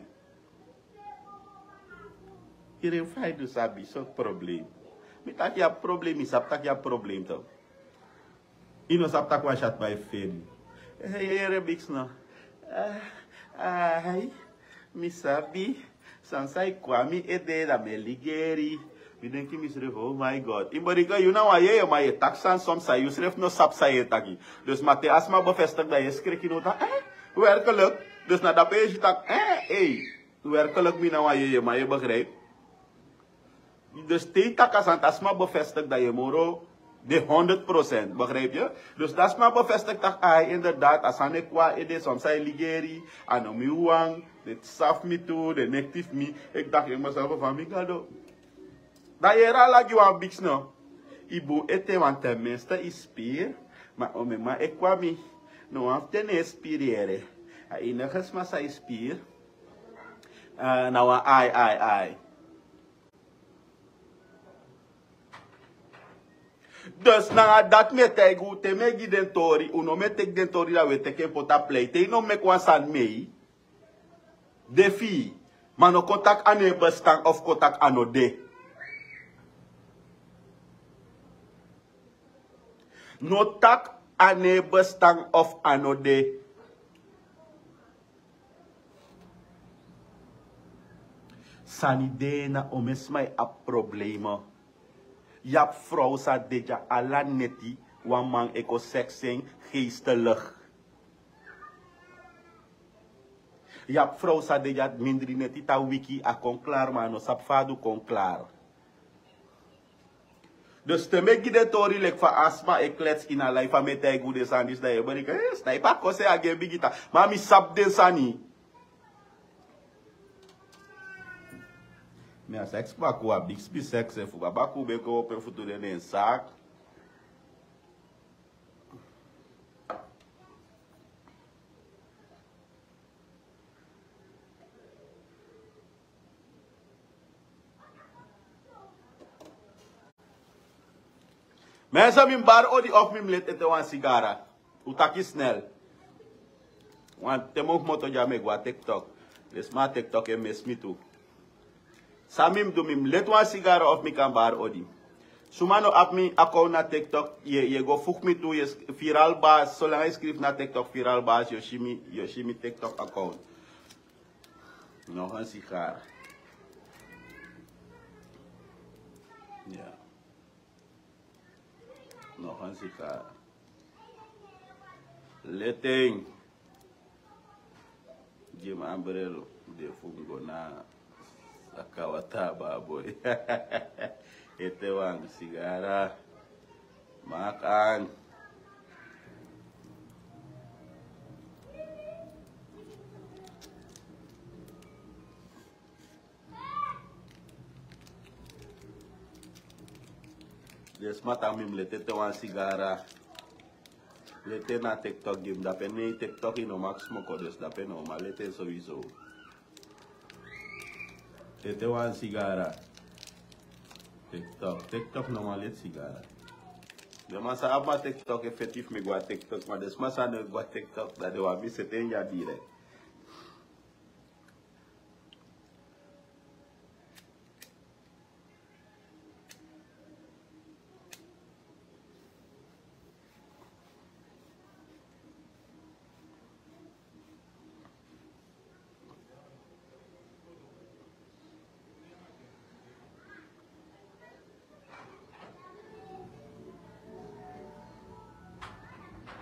Yu no e fai du sabi so problem. Mi taki yu abi problem, mi sabi taki yu abi problem toch. Yu no sabi taki wan syat man e feni. Eh, yere Bix no. Ah, ai, mi sabi. San san e kon a mi ede, dan mi e ligeri. Mi denki misrefi, oh my God. Yu bari go, yu na wan yeye, ma yu e taki san, soms san yusrefi no sabi san yu e taki. Dus ma te a sma bevestig, dan yu e skriki now taki, eh, werkelijk. Dus na dape yu e si taki, eh, ei, werkelijk mi na wan yeye, ma yu e begrijp. Dus te yu taki a sani, te a sma bevestig, dan yu e moro de honderd procent, begrijp yu? Dus te a sma bevestig taki ai, inderdaad, a sani e kon na ede, soms a e ligeri, a no mi wan, den sabi mi tu, den nekti fu mi, e taki en masra fa mi Gado. Dan yu e rala gi wan biks no. Yu bun ete, want ten minste yu spiri, ma omeni man e kon na mi, no wan fu den no e spiri yere. A enige sma san yu spiri, eh, na wan ai, ai, ai. Dus nanga dati mi e taigi un, te mi e gi den tori, un no mu e teki den tori dan un e teki en poti na plei. Te yu no meki wan sani mei de fi yu, ma no kon taki a no e bestan of kon taki a no de. No taki a no e bestan of a no de. Sani de na omeni sma e abi problema. Yu abi frow san de dya ala neti, wan man e kon seks en geestelijk. Yu abi frow san de dya mindri neti, te a wiki a kon klari, ma a no sabi fa a du kon klari. Dus te mi e gi den tori leki fa a sma e klets ini a life, fa mi e taigi un den sani disi, dan yu e bari, eh, sniper a kose a gi en bigi ta. Ma mi sabi den sani. Mi a seks baku, a bigi seks efu baku ben kon opo en futu den en saki. Mensen, mi mus bari odi of mi mus leti ete wan sigara? Un taki snel. Want te mi o kmoto dya mi e go na TikTok. Den sma na TikTok e misi mi tu. San mi mus du, mi mus leti wan sigara of mi kan bari odi? Suma no abi mi account na TikTok, yu e, yu e go voeg mi toe, yu e sk-, Viral Baas, solanga yu skrifi na TikTok Viral Baas, yu o si mi, yu o si mi TikTok account. Nog een sigaar. Ja. Nog een sigaar. Leti en. Gi mi ambrel, de fu mi go na saka wata, baboi. Ete wan sigara. Makan. Den sma taki mi mus leti ete wan sigara. Leti en na TikTok gi mi, dape nei TikTok yu no mag smoko, dus dape no man leti en sowieso. Ete wan sigara. TikTok, TikTok no man leti sigara. Den man san abi TikTok e feti fu mi go na TikTok, ma den sma san no e go na TikTok, dan den wani mi seti en dya direct.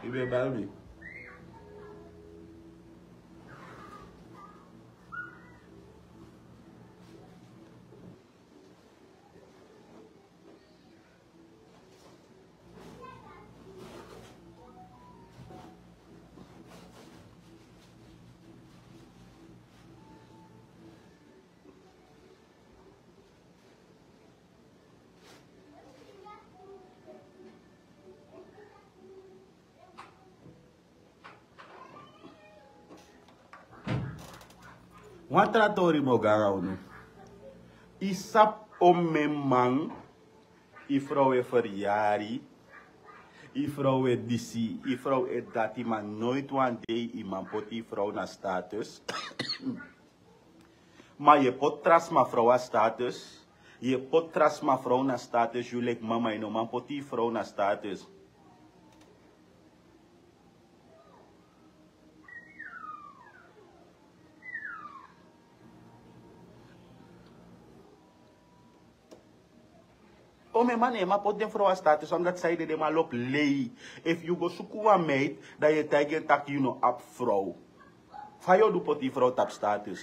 Yu ben bel mi. Wan tra tori mi o go nanga unu. Yu sabi omeni man, yu frow e feryari, yu frow e disi, yu frow e dati, ma noiti wan dei yu man poti yu frow na status. Ma yu e poti tra sma frow na status. Yu e poti tra sma frow na status, yu leki mama, yu no man poti yu frow na status. Omeni man no e man poti den frow na status, omdat san ede den man lobi lei. Efu yu go suku wan meid, dan yu e taigi en taki yu no abi frow. Fa yu o du poti yu frow tapu status?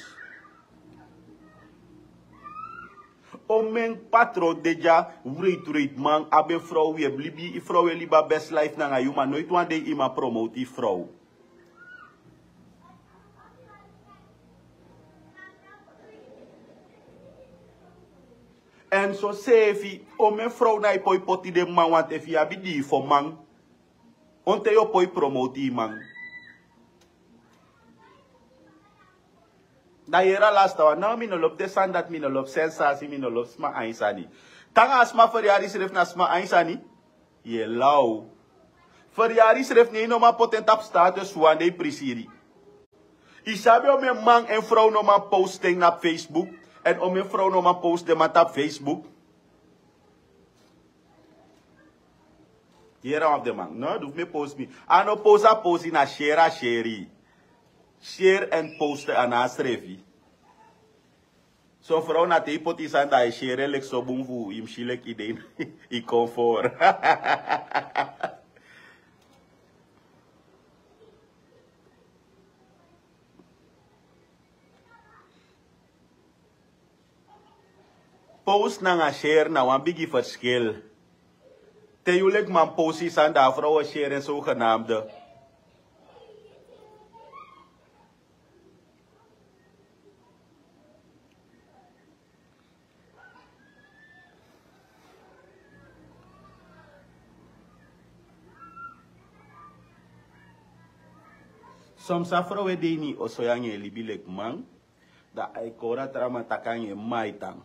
Omen patron de dya, wreitwreitman, abi en frow, yu e libi yu frow, e libi a best life nanga yu, ma noiti wan dei yu man promoti yu frow. Èn soseefi, omen frow na yu poi poti den man, wanten efu yu abi dii fo man, onten yu o poi promoti yu man? Da yere a lasta wan. No, mi no lobi den sani dati, mi no lobi sensasi, mi no lobi sma ain sani. Te nanga a sma feryari srefi na sma ain sani, yu e law. Feryari srefi, ne yu no man poti en tapu status fu wan dei prisiri. Yu sabi omen man èn frow no man post en na Facebook, èn omen frow no man post den man tapu Facebook? Yere wan fu den man. No, du fu mi e post mi. A no post, a post, na share a share. Share èn post a na a srefi. Son frow na te yu poti yu sani, da a e share leki so bun fu yu mus si leki yu de ini konfor. Post nanga share na wan bigi ferskil. Te yu leki man post yu sani, da a frow o share en zogenaamde. Son sa frow e de ini yu oso ya, nanga en libi leki man. Da a e kori a tra man taki nanga en mma e tan.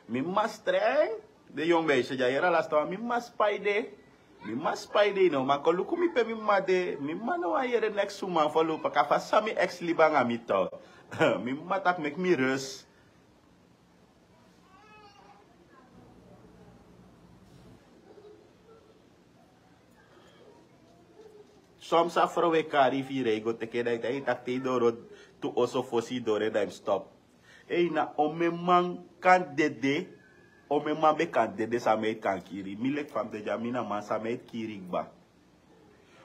Mi mma streng. Den yongu meisje di a yere a lasta wan, mi mma spai de. Mi mma spai de, no man kon luku mi pe mi mma de. Mi mma no wani yere neks uman fu luku, baka fa san mi ex libi nanga mi to. Mi mma taki meki mi rus. Son sa frow e kari, fu yu rei go teke, da yu taki te yu doro tu oso fosi yu doro en, da yu mus stop. Ei, na omen man kan dede, omen man be kan dede, san mi e kan kiri. Mi leki fa mi de dya, mi na man, san mi e kiri kba.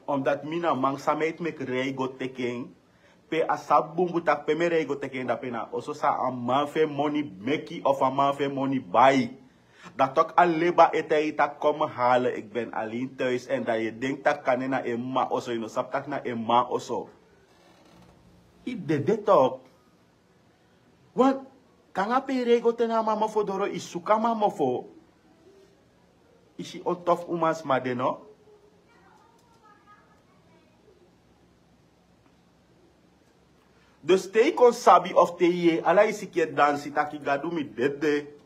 Omdat mi na man, san mi e meki rei go teke en. Pe a sabi bunbun taki pe mi e rei go teke en, dape na oso san a man fu en moni meki of a man fu en moni bai. Da tok a leba e taigi yu taki kom halen, ik ben alleen thuis, en da yu e denki taki kande na en mma oso, yu no sabi taki na en mma oso. Yu dede tok. Want te nanga pe yu rei go te na a man mofo doro, yu suku a man mofo. Yu si on tof umansma de, no? Dus te yu kon sabi of te yu yere ala yu siki e dansi taki Gadu mi dede.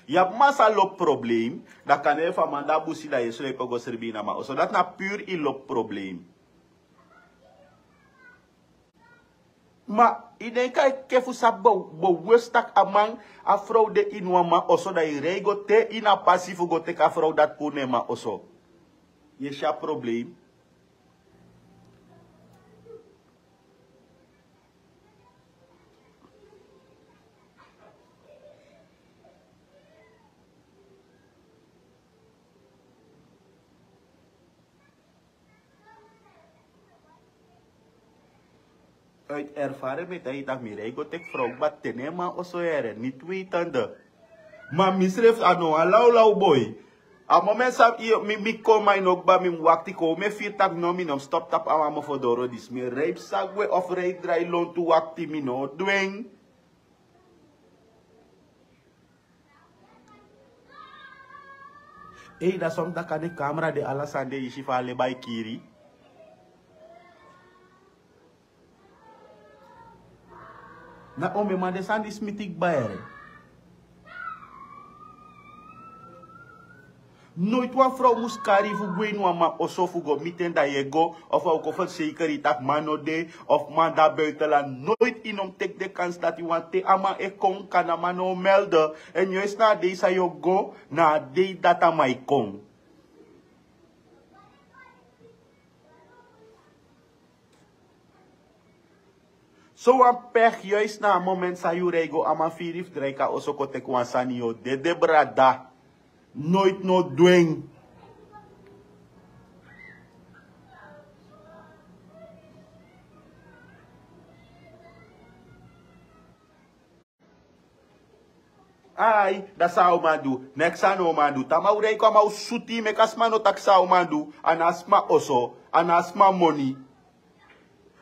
Yu abi man sa lobi problem, da kande efu a man de a busi da yu e srepi go srebi ini a man oso. Dati na puru yu lobi problem. Ma yu denki a e keke fu sabi bewust taki a man, a frow de ini wan man oso, da yu rei go te ini a pasi fu go teki a frow dati puru na en man oso. Yu e si a problem. Uit ervaring mi e taigi yu taki mi rei go teki frow kba te na en man oso, yere, niet wetende. Ma misrefi a no wan lawlaw boi. A moment san mi, mi kon man no kba, mi mus wakti kon, mi e firi taki no, mi no mus stop tapu a man mofo doro disi. Mi e rei psa gwe of rei drai lontu wakti, mi no o du en. Ei, da son taki a den kamera de, ala sani de, yu si fa a leba e kiri. Na omen man den sani disi miti kba, yere. Noiti wan frow mus kari yu fu gwe ini wan man oso fu go miti en, da yu e go, of a o kon ferseker yu taki man no de, of man de a buitenland. Noiti yu no mus teki den kansi dati, want te a man e kon, kande a man no o melde. Èn yu e si na a dei san yu o go, na a dei dati a man e kon. So wan pech, juist na a moment san yu rei go, a man firi fu drai kon a oso kon teki wan sani, yu o dede, brada. Noiti no du en. Ai, dati san a o man du. Neks a no o man du. Te a man wrei kon, a man o sutu yu, meki a sma no taki san a o man du. A no a sma oso, a no a sma moni.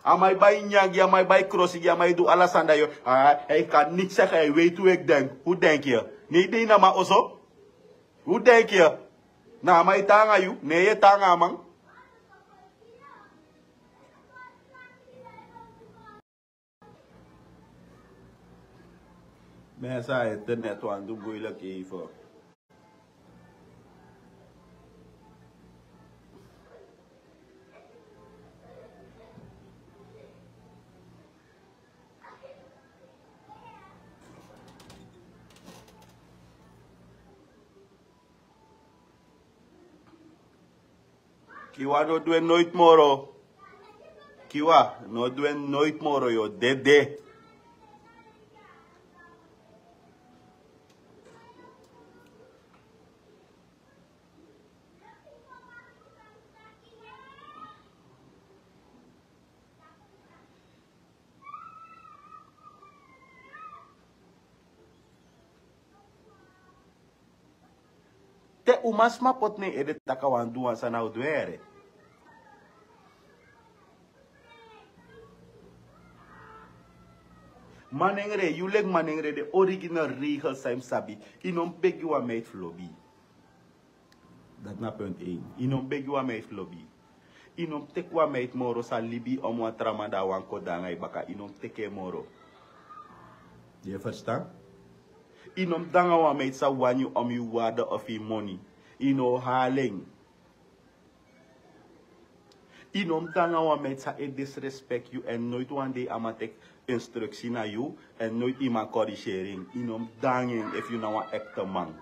A man e bai nyanyan gi, a man e bai krosi gi, a man e du ala sani. Dan yu, a, a kan niksi segi, a e weiti weki. Den, un denki yu, ne yu de ini a man oso? Un denki yu, na a man e tan nanga yu, ne yu e tan nanga a man? Mensen, het er net aan de moeilijk even. Kiwa no du en noiti moro. Kiwa no du en noiti moro, yu o dede. Te umasma poti na en ede taki a wani du wan sani, a o du en. Manengre, yu leki manengre, den original regel san yu mus sabi. Yu no mus begi wan meid fu lobi. Dati na punt één. Yu no mus begi wan meid fu lobi. Yu no mus teki wan meid moro san libi yu, om wan tra man, dan a wani kon de nanga yu baka. Yu no mus teki en moro. Yu e ferstan? Yu no mus de nanga wan meid san wani yu om yu waarde of yu moni. Yu no o hali en. Yu no mus de nanga wan meid san e disrespect yu, èn noiti wan dei a man teki instructie na yu, èn noiti yu man corrigeren. Yu no mus de nanga en efu yu na wan echte man.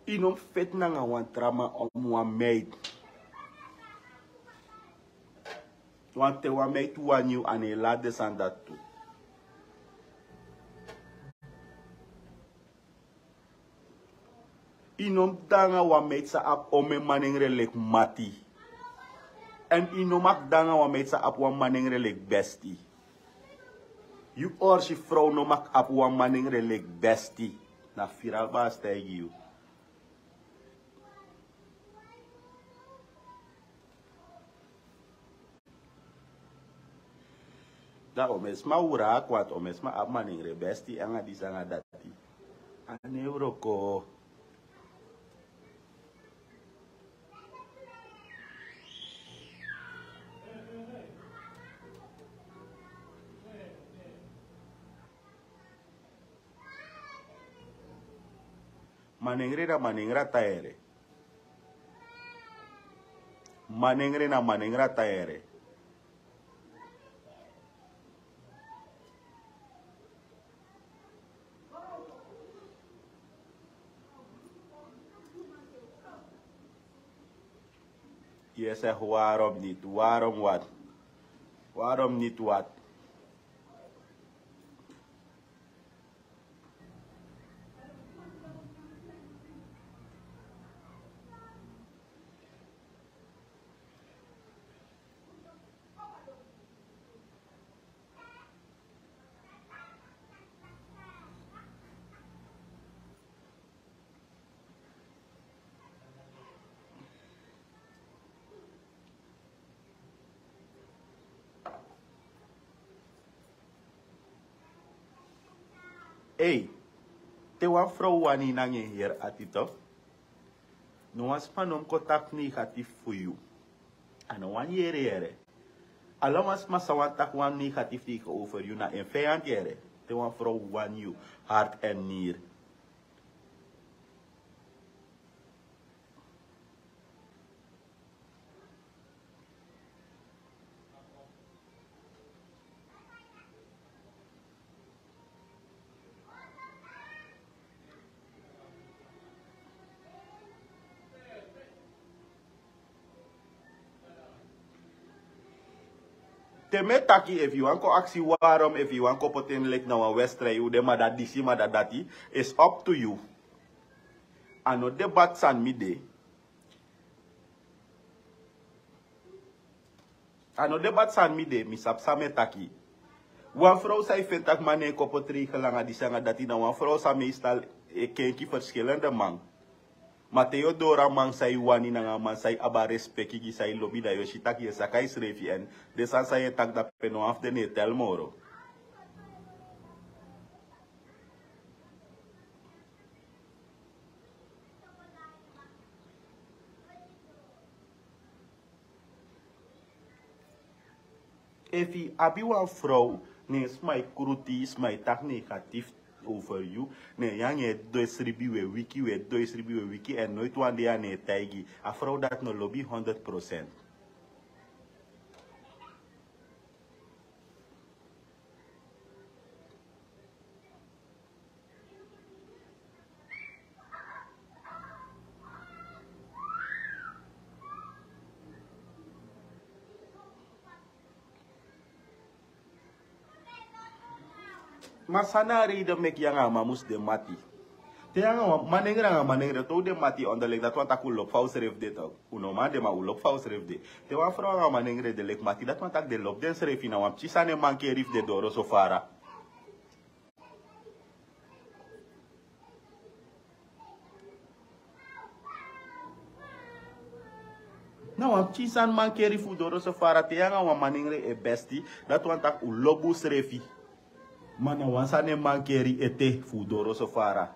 Yu no mus feti nanga wan tra man om wan meid. Wanten wan meid wani yu, a no e lati den sani dati tu. Yu no mus de nanga wan meid san abi omen manengre leki mati. Èn yu no mag de nanga wan meid san abi wan manengre leki besti. Yu orsi frow no mag abi wan manengre leki besti. Na firi alba a stijgi yu. Dan omesma wraki, want omesma abi manengre besti anga disi anga dati. A no e wroko. Manengre na manengre a tan yere. Manengre na manengre a tan yere. Yu e segi waarom niet, waarom wat? Waarom niet wat? Ei, te wan frow wani yu nanga en heri ati, toch, no wan sma no mus kon taki negatief fu yu. A no wani yere yere. Ala wan sma san wani taki wan negatief tegen over yu na en vijand yere. Te wan frow wani yu hart en nier. mi e taki, efu yu wani kon aksi warom, efu yu wani kon poti en leki na wan wedstrijd, yu de ma dati disi, ma dati dati, is up to you. A no debat san mi de. A no debat san mi de, mi sabi san mi e taki. Wan frow san e feni taki man no e kon poti regel anga disi anga dati, na wan frow san meestal e kenki verschillende man. Ma te yu o doro a man san yu wani nanga a man san yu abi a respeki gi, san yu lobi, dan yu o si taki yu e saka yusrefi, èn den sani san yu e taki dape, no wan fu den no e teli moro. Efu yu abi wan frow, ne sma e krutu yu, sma e taki negatief over yu, ne yu anga en e du sribi, yu e wiki, yu e du sribi, yu e wiki, èn noiti wan dei a no e taigi. A frow dati no lobi yu honderd procent. Ma san na a reide meki yu anga a man mus de mati? Te yu anga wan manengre anga manengre, te un de mati onderling, dati wani taki un lobi fa unsrefi de, toch. Un no man de, ma un lobi fa unsrefi de. Te wan frow anga manengre de leki mati, dati wani taki den lobi densrefi. Na wan pikin sani e mankeri fu den doro so fara. Na wan pikin sani mankeri fu un doro so fara. Te yu anga wan manengre e besti, dati wani taki un lobi unsrefi. Ma na wan sani e mankeri ete fu un doro so fara.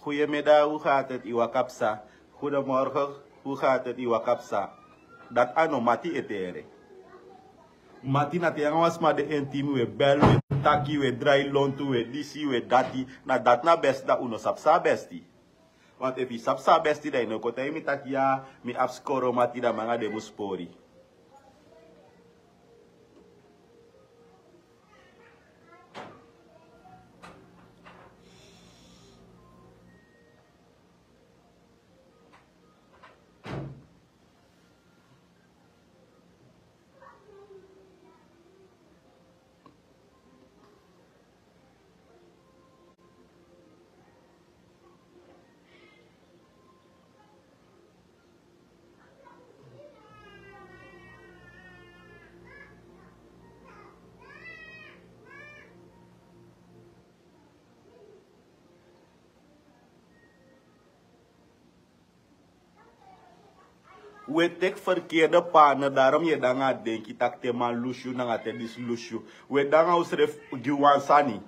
Goedemiddag, hoe gaat het? Yu waka psa. Goedemorgen, hoe gaat het? Yu waka psa. Dati a no mati e tere. Mati na te yu anga wan sma de intiem, yu e bel, yu e taki, yu e drai lontu, yu e disi, yu e dati. Na dati na besti, dan un no sabi san na besti. Want efu yu sabi san na besti, dan yu no kon taigi mi taki ya, mi abi skoro mati, dan mi anga den mus pori. Un e teki ferkeerde partner, daarom yu e de anga a denki taki te man lusu yu nanga te disi lusu yu. Un e de anga unsrefi gi wan sani.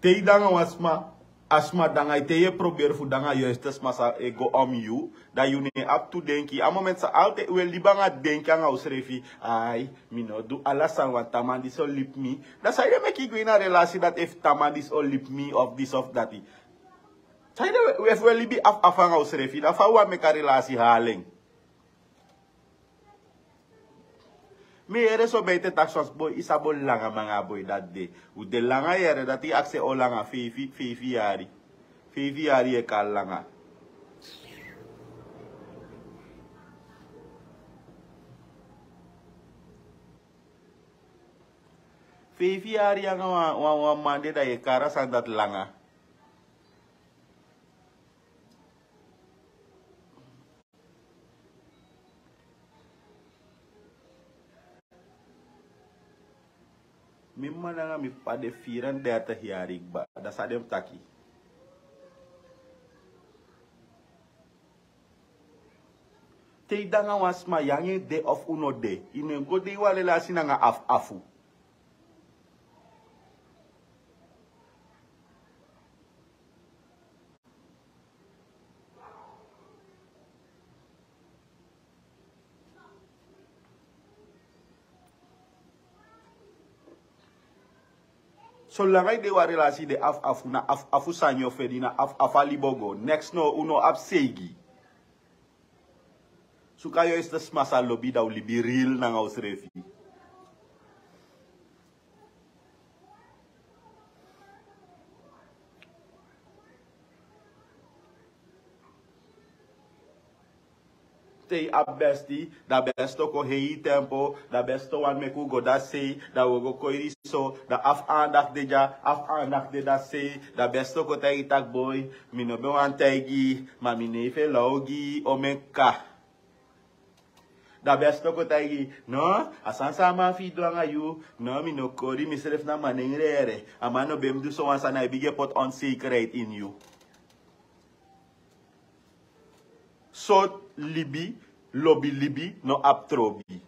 Te yu de anga wan sma, a sma de anga yu, te yu e proberi fu de anga yuiste sma san e go om yu, dan yu no e abi tu denki. A moment san altijd un e libi anga denki anga unsrefi, ai, mi no du ala sani, want a man disi o libi mi. Dan saide meki yu go ini a relasi dati efu a man disi o libi mi of disi of dati? Saide, efu un e libi afu afu anga unsrefi, dan fa un wani meki a relasi halen? Mi yere so bete taki wan boi, yu sabi o langa mi anga a boi dati de. Un de langa yere, dati yu aksi en o langa, feifi, feifi yari. Feifi yari yu e kari langa. Feifi yari yu anga wan, wan, wan man de, dan yu e kari a sani dati langa. Mi mma nanga mi p'pa de vierendertig yari kba, dan san den mus taki? Te yu de anga wan sma, yu anga en de of un no de, yu no e go de ini wan relasi nanga afu afu. Solanga yu de wan relasi de afu afu na afu afu sani o feni na afu afu a libi o go neks no un no abi seigi. Suka yu o esi de sma sa lobi da un libi ril nanga un srefi. Te yu abi besti, da besti o kon hei yu tempo, da besti o wani meki un go da sei, da un o go koiri so, da afu andak de dya, afu andak de da sei, da besti o kon taigi yu taki boi, mi no ben wani taigi yu, ma mi neifi e law gi yu o meki kaka. Da besti o kon taigi yu, no, a sani san a man fi yu du anga yu, no, mi no kori misrefi na manengre here, a man no ben mus du sowan sani, a e bigin e poti onsekerheid ini yu. Sortu libi, lobi libi no abi trobi.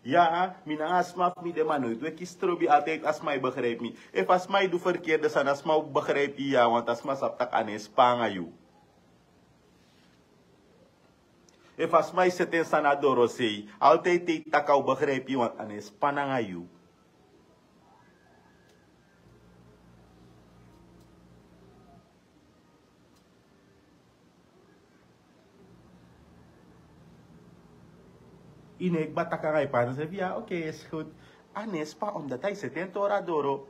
Ya, mi nanga a sma fu mi de, ma noiti un e kisi trobi, altijd a sma e begrijpi mi. Efu a sma e du ferkeerde sani, a sma o begrijpi yu, ya, want a sma sabi taki a no e span nanga yu. Efu a sma e seti en sani na dorosei, altijd te yu taki a o begrijpi yu, want a no e span nanga yu. Yu no e kba taki anga yu partner srefi, ya, oké, is goed. A no e span omdat a e seti en tori a doro.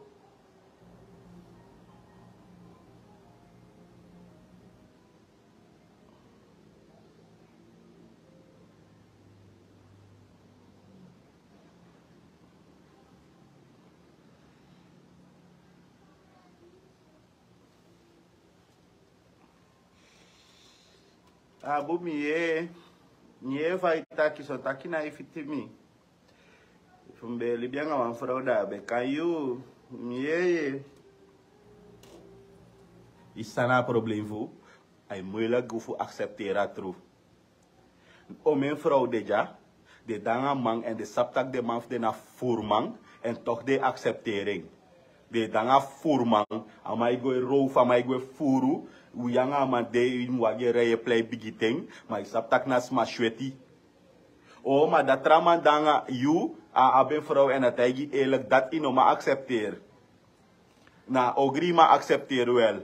A bun, mi yee. Mi yee fa yu taki, son taki na yu fiti mi. Fu mi ben e libi anga wan frow, da a ben kan yu. Mi yee. Yu san na a problem fu, a e moeilijk fu accepteren a tru. Omeni frow de dya, den de anga man, èn den sabi taki den man fu den na furuman, èn toch den e accepteren. Den de anga furuman, a man e go e rowfu, a man e go e furu, yu anga a man de ini wagi e rei e plei bigi ten, ma yu sabi taki na sma sweti. O, ma dati tra man de anga yu, a abi en frow èn a taigi yu eerlijk, dati yu no man accepteren. Na ogri yu man accepteren wel.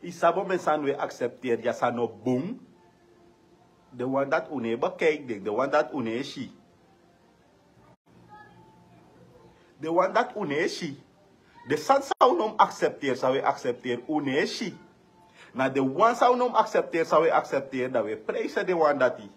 Yu sabi omeni sani un e accepteren, ya, san no bun. Den wan dati un no e bekijk, den, den wan dati un no e si. Den wan dati un no e si. Den sani san un no mus accepteren, san un e accepteren, un no e si. Na den wan san un no mus accepteren, san un e accepteren, dan un e prijs den wan dati.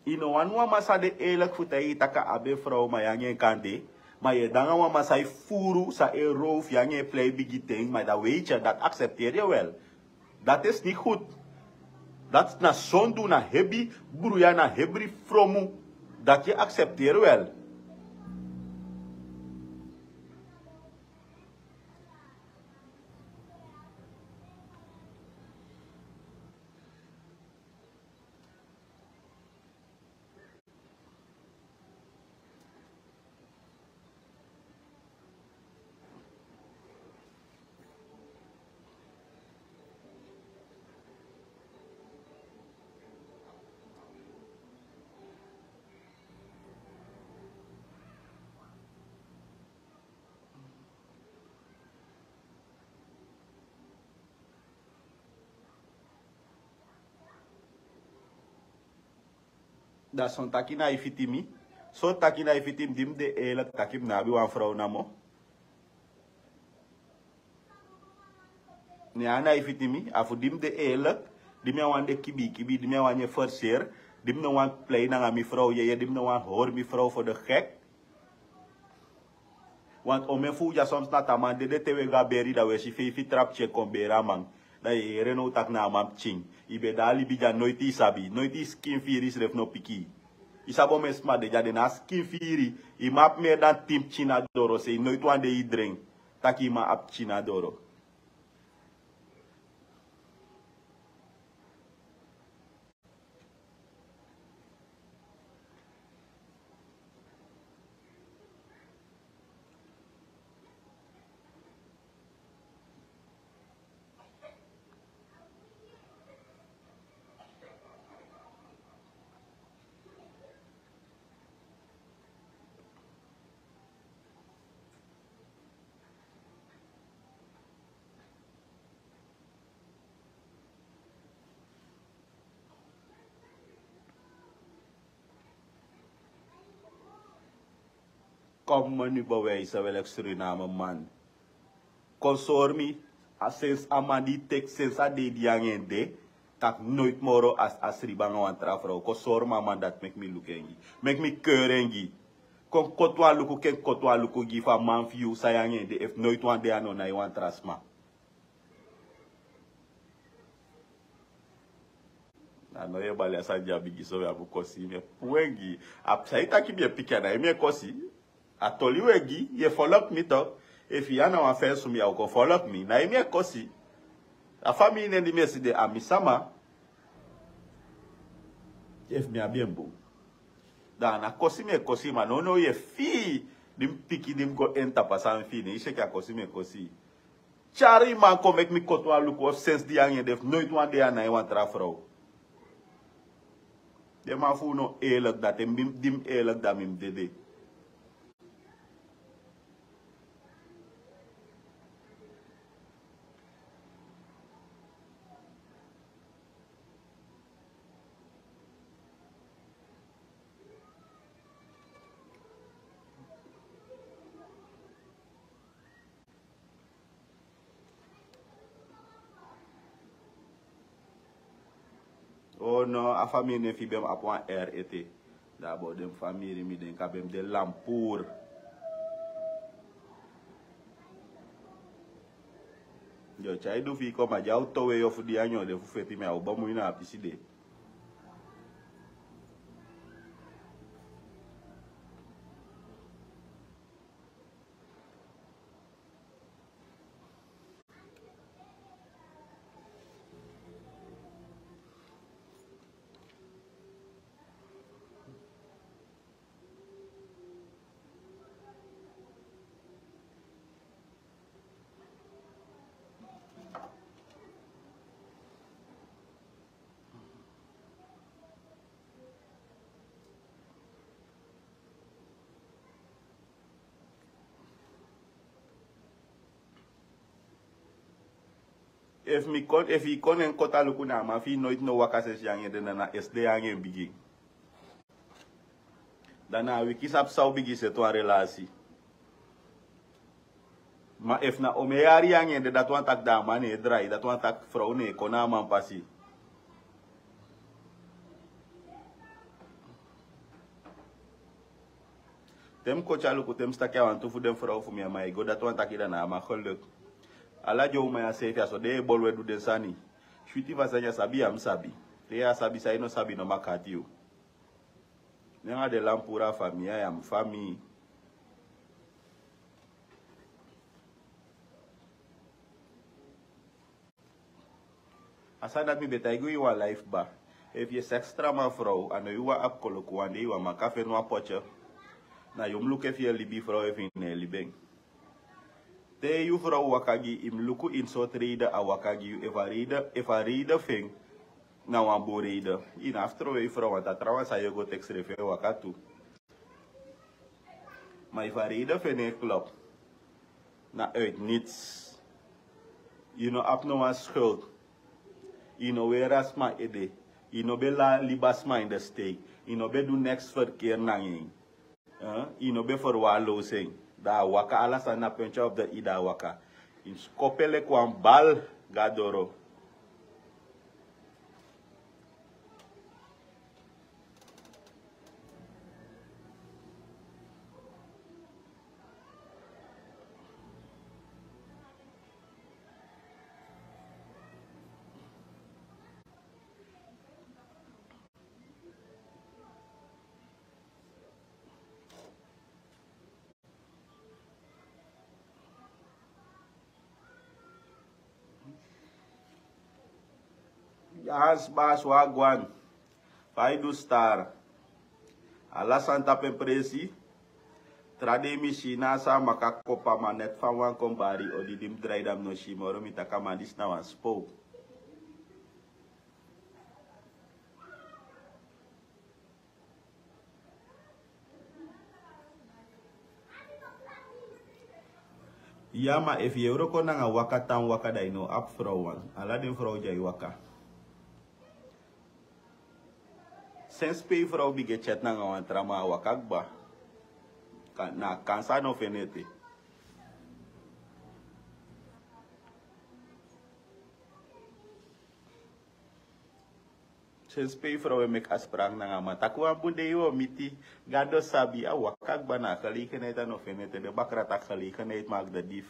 Yu no wani wan man san de eerlijk fu taigi yu taki a abi en frow, ma yu anga en kan de. Ma yu e de anga wan man san e furu, san e rowfu, yu anga en plei bigi ten, ma dan weet yu, dati accepteer yu wel. Dati is niet goed. Dati na sondu, na hebi bruya, na hebi fromu. Dati yu accepteer wel. Da son taki na yu fiti mi. Son taki na yu fiti mi, di mi de eerlijk taki mi no abi wan frow namo. Ne a na yu fiti mi, a fu di mi de eerlijk, di mi á wani de kibikibi, di mi á wani e forceer, di mi no wani plei nanga mi frow yeye, di mi no wani hori mi frow voor de gek. Want omen fu un dya soms na taman dede te un e go a beri, da un e si feifi tra pikin e kon beri a man. Da yu e yere now taki na a man pikin. Yu ben de a libi dya, noiti yu sabi, noiti yu skin firi yusrefi no piki. Yu sabi omen sma de dya, den no abi skin firi. Yu man abi meri dan tin pikin na doro sei, noiti wan dei yu dren taki yu man abi pikin na doro. Kon moni bewijzen, wil ik Suriname man. Kon sori mi, a sensi a man di teki sensi a dei di yu anga en de, taki noiti moro a, a sribi anga wan tra frow. Kon sori mi a man dati, meki mi luku en gi. Meki mi keuru en gi. Kon koti wan luku, ken koti wan luku gi fu a man fu yu san yu anga en de, efu noiti wan dei a no nai wan tra sma. A no yu e bali a sani di a bigi so, wi abi kosi, mi e puu en gi. A san yu taki mi e piki, a na yu mi e kosi. A toli wi e gi, yu e folok mi tok. Efu yu a na wan fensu mi, a o kon folok mi. Na yu mi e kosi. A famii nen di mi e si de, a mi sama. Efu mi abi en bun. Da a na kosi mi e kosi, ma nownow yu e fii. Di mi piki, di mi go en tapu a sani fii, ne yu si enke a kosi mi e kosi. Tyari yu man kon meki mi koti wan luku efu sensi di yu anga en de, efu noiti wan dei a nai wan tra frow. Den man fu unu no eerlijk, da te mi, di mi eerlijk da mi mu dede. O no, a famiri nen fu yu ben abi wan R ete. Da a bo den famiri mi denki a ben de Lampour. Yu o tyai du fu yu kon, ma di a o towe yu ofu di a nyon de fu feti, mi a o bemui na a pisi de. Efu mi kon, efu yu kon en koti a luku na a man fi yu noiti no waka sensi yu anga en de, na na esde yu anga en bigin. Da na a wiki sabi san o bigin seti wan relasi. Ma efu na omen yari yu anga en de, dati wani taki da a man no e drai, dati wani taki frow no e kon na a man pasi. Te mi kon tyari luku, te mi si taki a wantu fu den frow fu mi a man e go, dati wani taki da na a man geluk. Ala den uman ya seefi a so den e boli e du den sani. Switi fu a sani, a sabi ya mu sabi. Te ya sabi san yu no sabi no maki ati yu. Mi anga den Lampour a famii, ya mi famii. A sani dati mi ben taigi yu wan life kaba. Efu yu e seks tra man frow, a no yu wan abi koloku wan dei, yu wan maka feni wan potye. Na yu mu luku efu yu e libi frow efu yu no e libi en. Te yu frow waka gi yu, yu mu luku ini sortu reide a waka gi yu, efu a reide, efu a reide fu en na wan bun reide. Yu no abi fu trowe yu frow, want a trawan san yu o go teki srefi e waka tu. Ma efu a reide fu en no e klop, na uit niets. Yu no abi no wan schuld. Yu no weri a sma ede. Yu no ben libi a sma in de steek. Yu no ben du neks verkeerd nanga en. Eh, yu no ben verwaarloos en. Da a waka, ala sani na puntye op de i, da a waka. Yu skopu en leki wan bal go na doro. Hans Bas, wagwan. Fa i du, star? Ala sani tapu en presi. Tra dei mi si na a sama kaka kopa, ma net fa wan kon bari odi di mi drai, dan mi no si moro, mi taki a man disi na wan spow. Ya, ma efu yu e wroko nanga waka tan waka, dan yu no abi frow wan. Ala den frow di a e waka. Sensi pe yu frow bigin e chat nanga wan tra man, a waka kba. Ka-, na kansa no feni ete. Sensi pe yu frow e meki afspraak nanga man, taki wan bun dei yu o miti. Gado sabi, a waka kba, na a gelegenheid a no feni ete. Den bakra taki gelegenheid maakt de dief.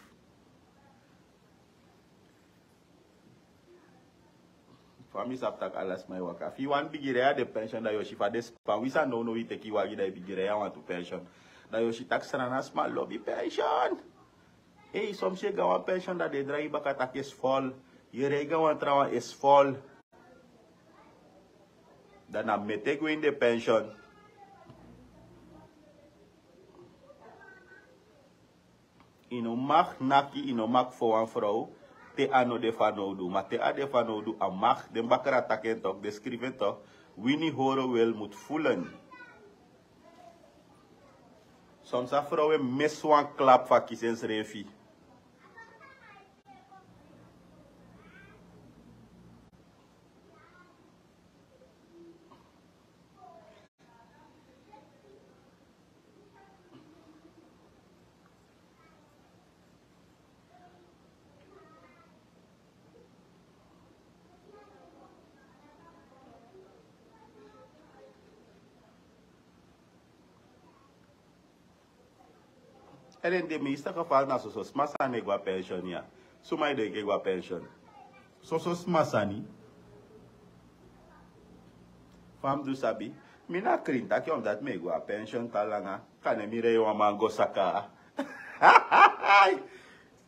Fa mi sabi taki ala sma e waka. Efu yu wani bigin rei a den pension, dan yu o si fa den span. Wi san nownow yu teki yu wagi, dan yu bigin rei a wantu pension. Dan yu o si taki Sranan sma lobi pension. Ei, soms yu e go a wan pension, dan den e drai yu baka taki esi fol. Yu e rei go a wan trawan, esi fol. Dan na mete gwe ini den pension. Yu no mag naki, yu no mag fon wan frow te a no de fanowdu. Ma te a de fanowdu, a mag. Den bakra taki en tok, den skrifi en tok. Wini horo wel moet voelen. Soms a frow e misi wan klap fu a kisi ensrefi. Elen de meeste geval na soso sma sani e go a pension ya. Suma e denki e go a pension? Soso sma sani. Fa mi du sabi? Mi na krin taki omdat mi e go a pension tan langa, kande mi rei wan man go saka.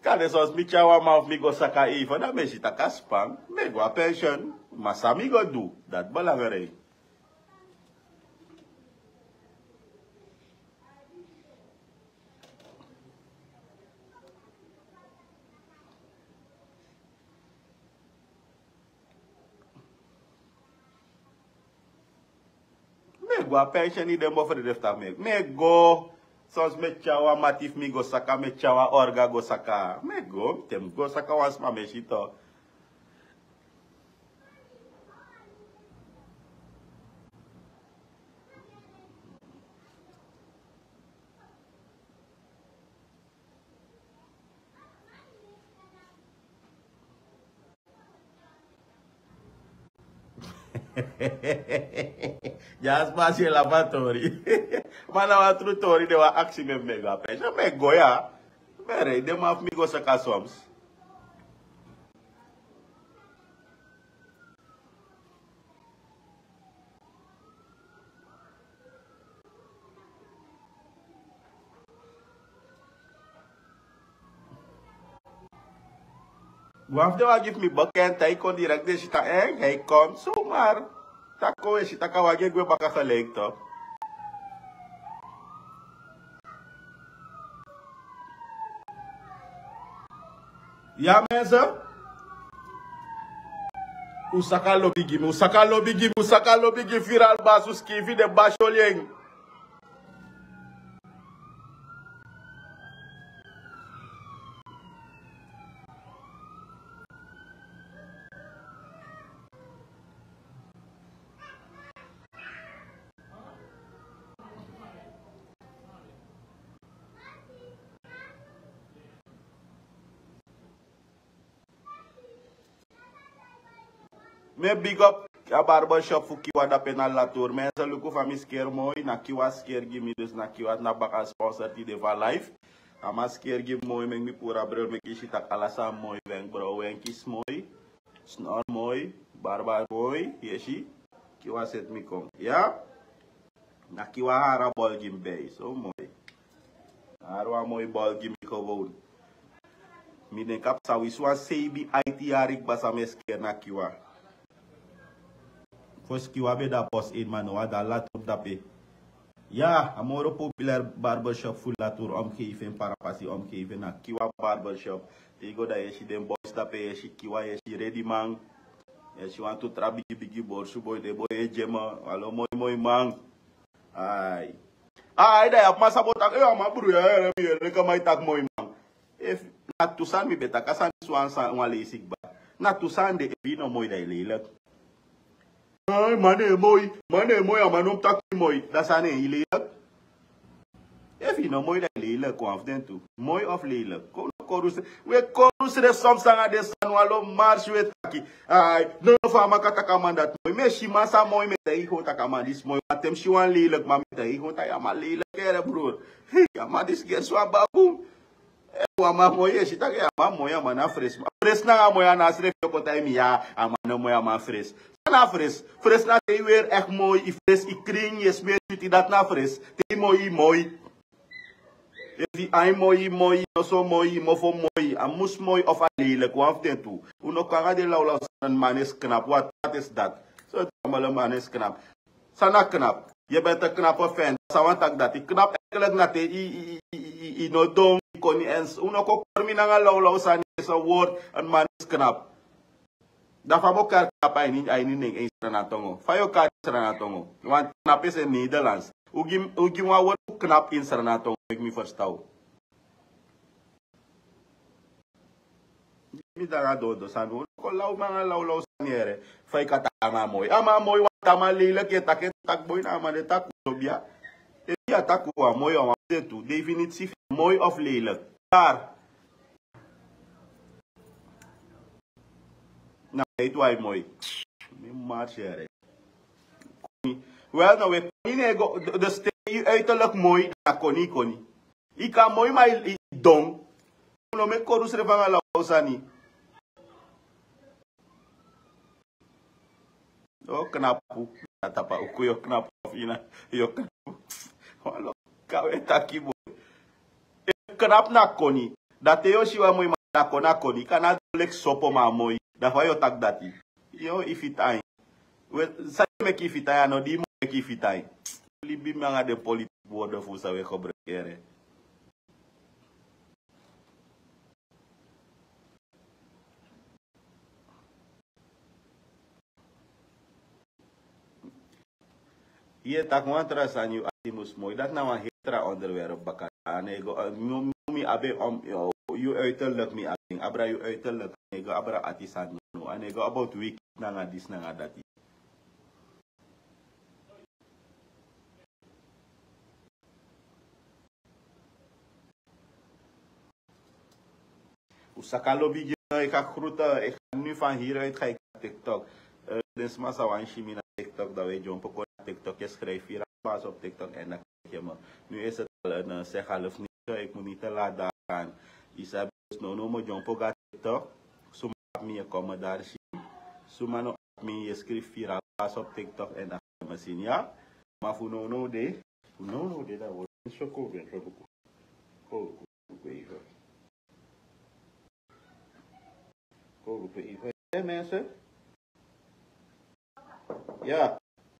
Kande soms mi tyai wan man fu mi go saka, even dan mi e si taki a span, mi e go a pension. Ma san mi go du, dati belangrijk. Mi e go a pension, i den bo frede fu taki mi e go. Soms mi e tyai wan mati fu mi go saka, mi e tyai wan orga go saka. Mi e go, te mi go saka wan sma mi e si to. Dyasi pasi e lafu a tori. Ma na wan tru tori, den wani aksi mi efu mi e go a pension. Mi e go ya. Mi e rei den man fu mi go saka soms. Wan fu den wagi fu mi baka en, te a e kon direct den si taki, eh, a e kon zomaar. Taki kon e si taki a wagi e gwe baka gelijk toch. Ya mensen. Un saka lobi gi mi, un saka lobi gi mi, un saka lobi gi Viral Bas, un skiifi den basi oli en. Mi e big up a barbershop fu Kiwa dape na Latour. Mensen, luku fa mi skeri moi, na Kiwa skeri gi mi, dus na Kiwa na baka sponsor tide fu a live. A man skeri gi mi moi, meki mi puru a bril, meki i si taki ala sani moi, wenkbrauw, wenkisi moi, snor moi, barba moi, yu e si, Kiwa seti mi kon. Ya? Na Kiwa hari a bol gi mi, bei, so moi. Hari wan moi bol gi mi gewoon. Mi denki a psa winsi wan seibi aiti yari kba san mi e skeri na Kiwa. Fosi Kiwa ben de a Post één, ma now a de a Latur dape. Ya, a moro populair barbershop fu Latur, omgeving, Parapasi omgeving, na Kiwa Barbershop. Te yu go dan yu e si den boys dape, yu e si Kiwa, yu e si Rediman. Yu e si wantu tra bigi bigi borsu boi, den boi e gym, wan lo moi moi man. Ai. Ai, dan yu abi man sa bo taki, eh, a man bru, ya, ya, ya, mi yere leki a man e taki moi man. Efu na tu sani mi ben taki, a sani disi wan sani, wan leisi kba. Na tu sani de, efu yu no moi dan yu lelijk. Ai, man e moi, man e moi, a man no mu taki moi. Dan sani e yu lelijk. Efu yu no moi dan yu lelijk, wan fu den tu. Moi of lelijk. Kon no kori un srefi. Un e kori un srefi soms nanga den sani, wan lo mars un e taki. Ai, no, no, fa a man kan taki a man dati moi. Mi e si man sa moi, mi e taigi yu taki a man disi moi. Wan ten mi si wan lelijk man, mi e taigi yu taki a man lelijk, here broer. Hei, a man disi gersi wan babun. Eh, wan man moi, yu e si taki a man moi, a man na fres. Ma fres nanga moi, a na srefi yu o kon taigi mi, ya, a man no moi, a man fres. San na fres? Fres na te yu weri echt moi, yu fres, yu krin, yu e smeri switi, dati na fres. Te yu moi, yu moi. Efu yu ain moi, yu moi, yu noso moi, yu mofo moi, a mus moi of a lelijk, wan fu den tu. Un no kon nanga den lawlaw sani, man is knap, wat, wat is dat? So, allemaal man is knap. San na knap? Yu ben te knappe vent, san wani taki dati? Knap eigenlijk na te yu, yu, yu, yu, yu no don, yu koni en s-, un no kon kori mi nanga lawlaw sani, yu e sa word, een man is knap. Dan fa bo kari knap a ini, a ini nen, ini Sranan tongo? Fa yu o kari Sranan tongo? Want knap is in Nederlands. Un gi, un gi wan word knap in Sranan tongo, meki mi ferstan. Mi danga dodo sani, un no kon law mi nanga lawlaw sani here. Fa yu kan taki a man moi? A man moi, want a man lelijk, yu e taki, taki boi, na a man de taki un lobi ya. Efu yu e taki wan moi, a wan de tu. Definitie fu moi of lelijk. Klaar. Na, yu tu ai moi. Mi mars here. Wel, no, we koni, ne go, de, de stem yu uiterlijk moi, na koni, koni. Yu kan moi, ma yu, yu don. Un no meki kori un srefi nanga lawlaw sani. O knapu. Na tapa uku yu o knapu of ina, yu o knapu. Wan lo, kan we taki boi. Efu knap na koni, dan te yu o si wan moi man, na kon na koni. Kan na leki sopo, ma moi. Dan fa yu o taki dati? Yu o fiti ain. We, san yu meki yu fiti ain, a no di yu mu meki yu fiti ain. Libi mi nanga den politiki word fu un san we gebruik here. Yu e taki wan tra sani, yu ati mus moi. Dati na wan heri tra onderwerp baka. A no e go, eh, mi, mi, mi abi, um, yu, yu uiterlijk mi abi. Abra yu uiterlijk. A no e go abra ati sani, no. A no e go about wiki nanga disi nanga dati. Un saka lobi gi, ik ga groeten, ik ga nu van hieruit ga ik naar TikTok. Eh, den sma san wani si mi na TikTok, dan we jump kon na TikTok, je schrijft Viraal Paas op TikTok en dan krijg je me. Nu is het al een, eh, zeg half negen, ik moet niet te laat daar gaan. Isabel, no, no, mo jump kon na TikTok. Suma mi e komen daar zien. Suma no mi, je schrijft Viraal Paas op TikTok en dan ga je me zien, ja? Maar voor no, no, de. Voor no, no, de, dan wordt het zo cool, ben zo cool. Cool, cool, cool, even. Cool, cool, even. Hè, mensen? Ja,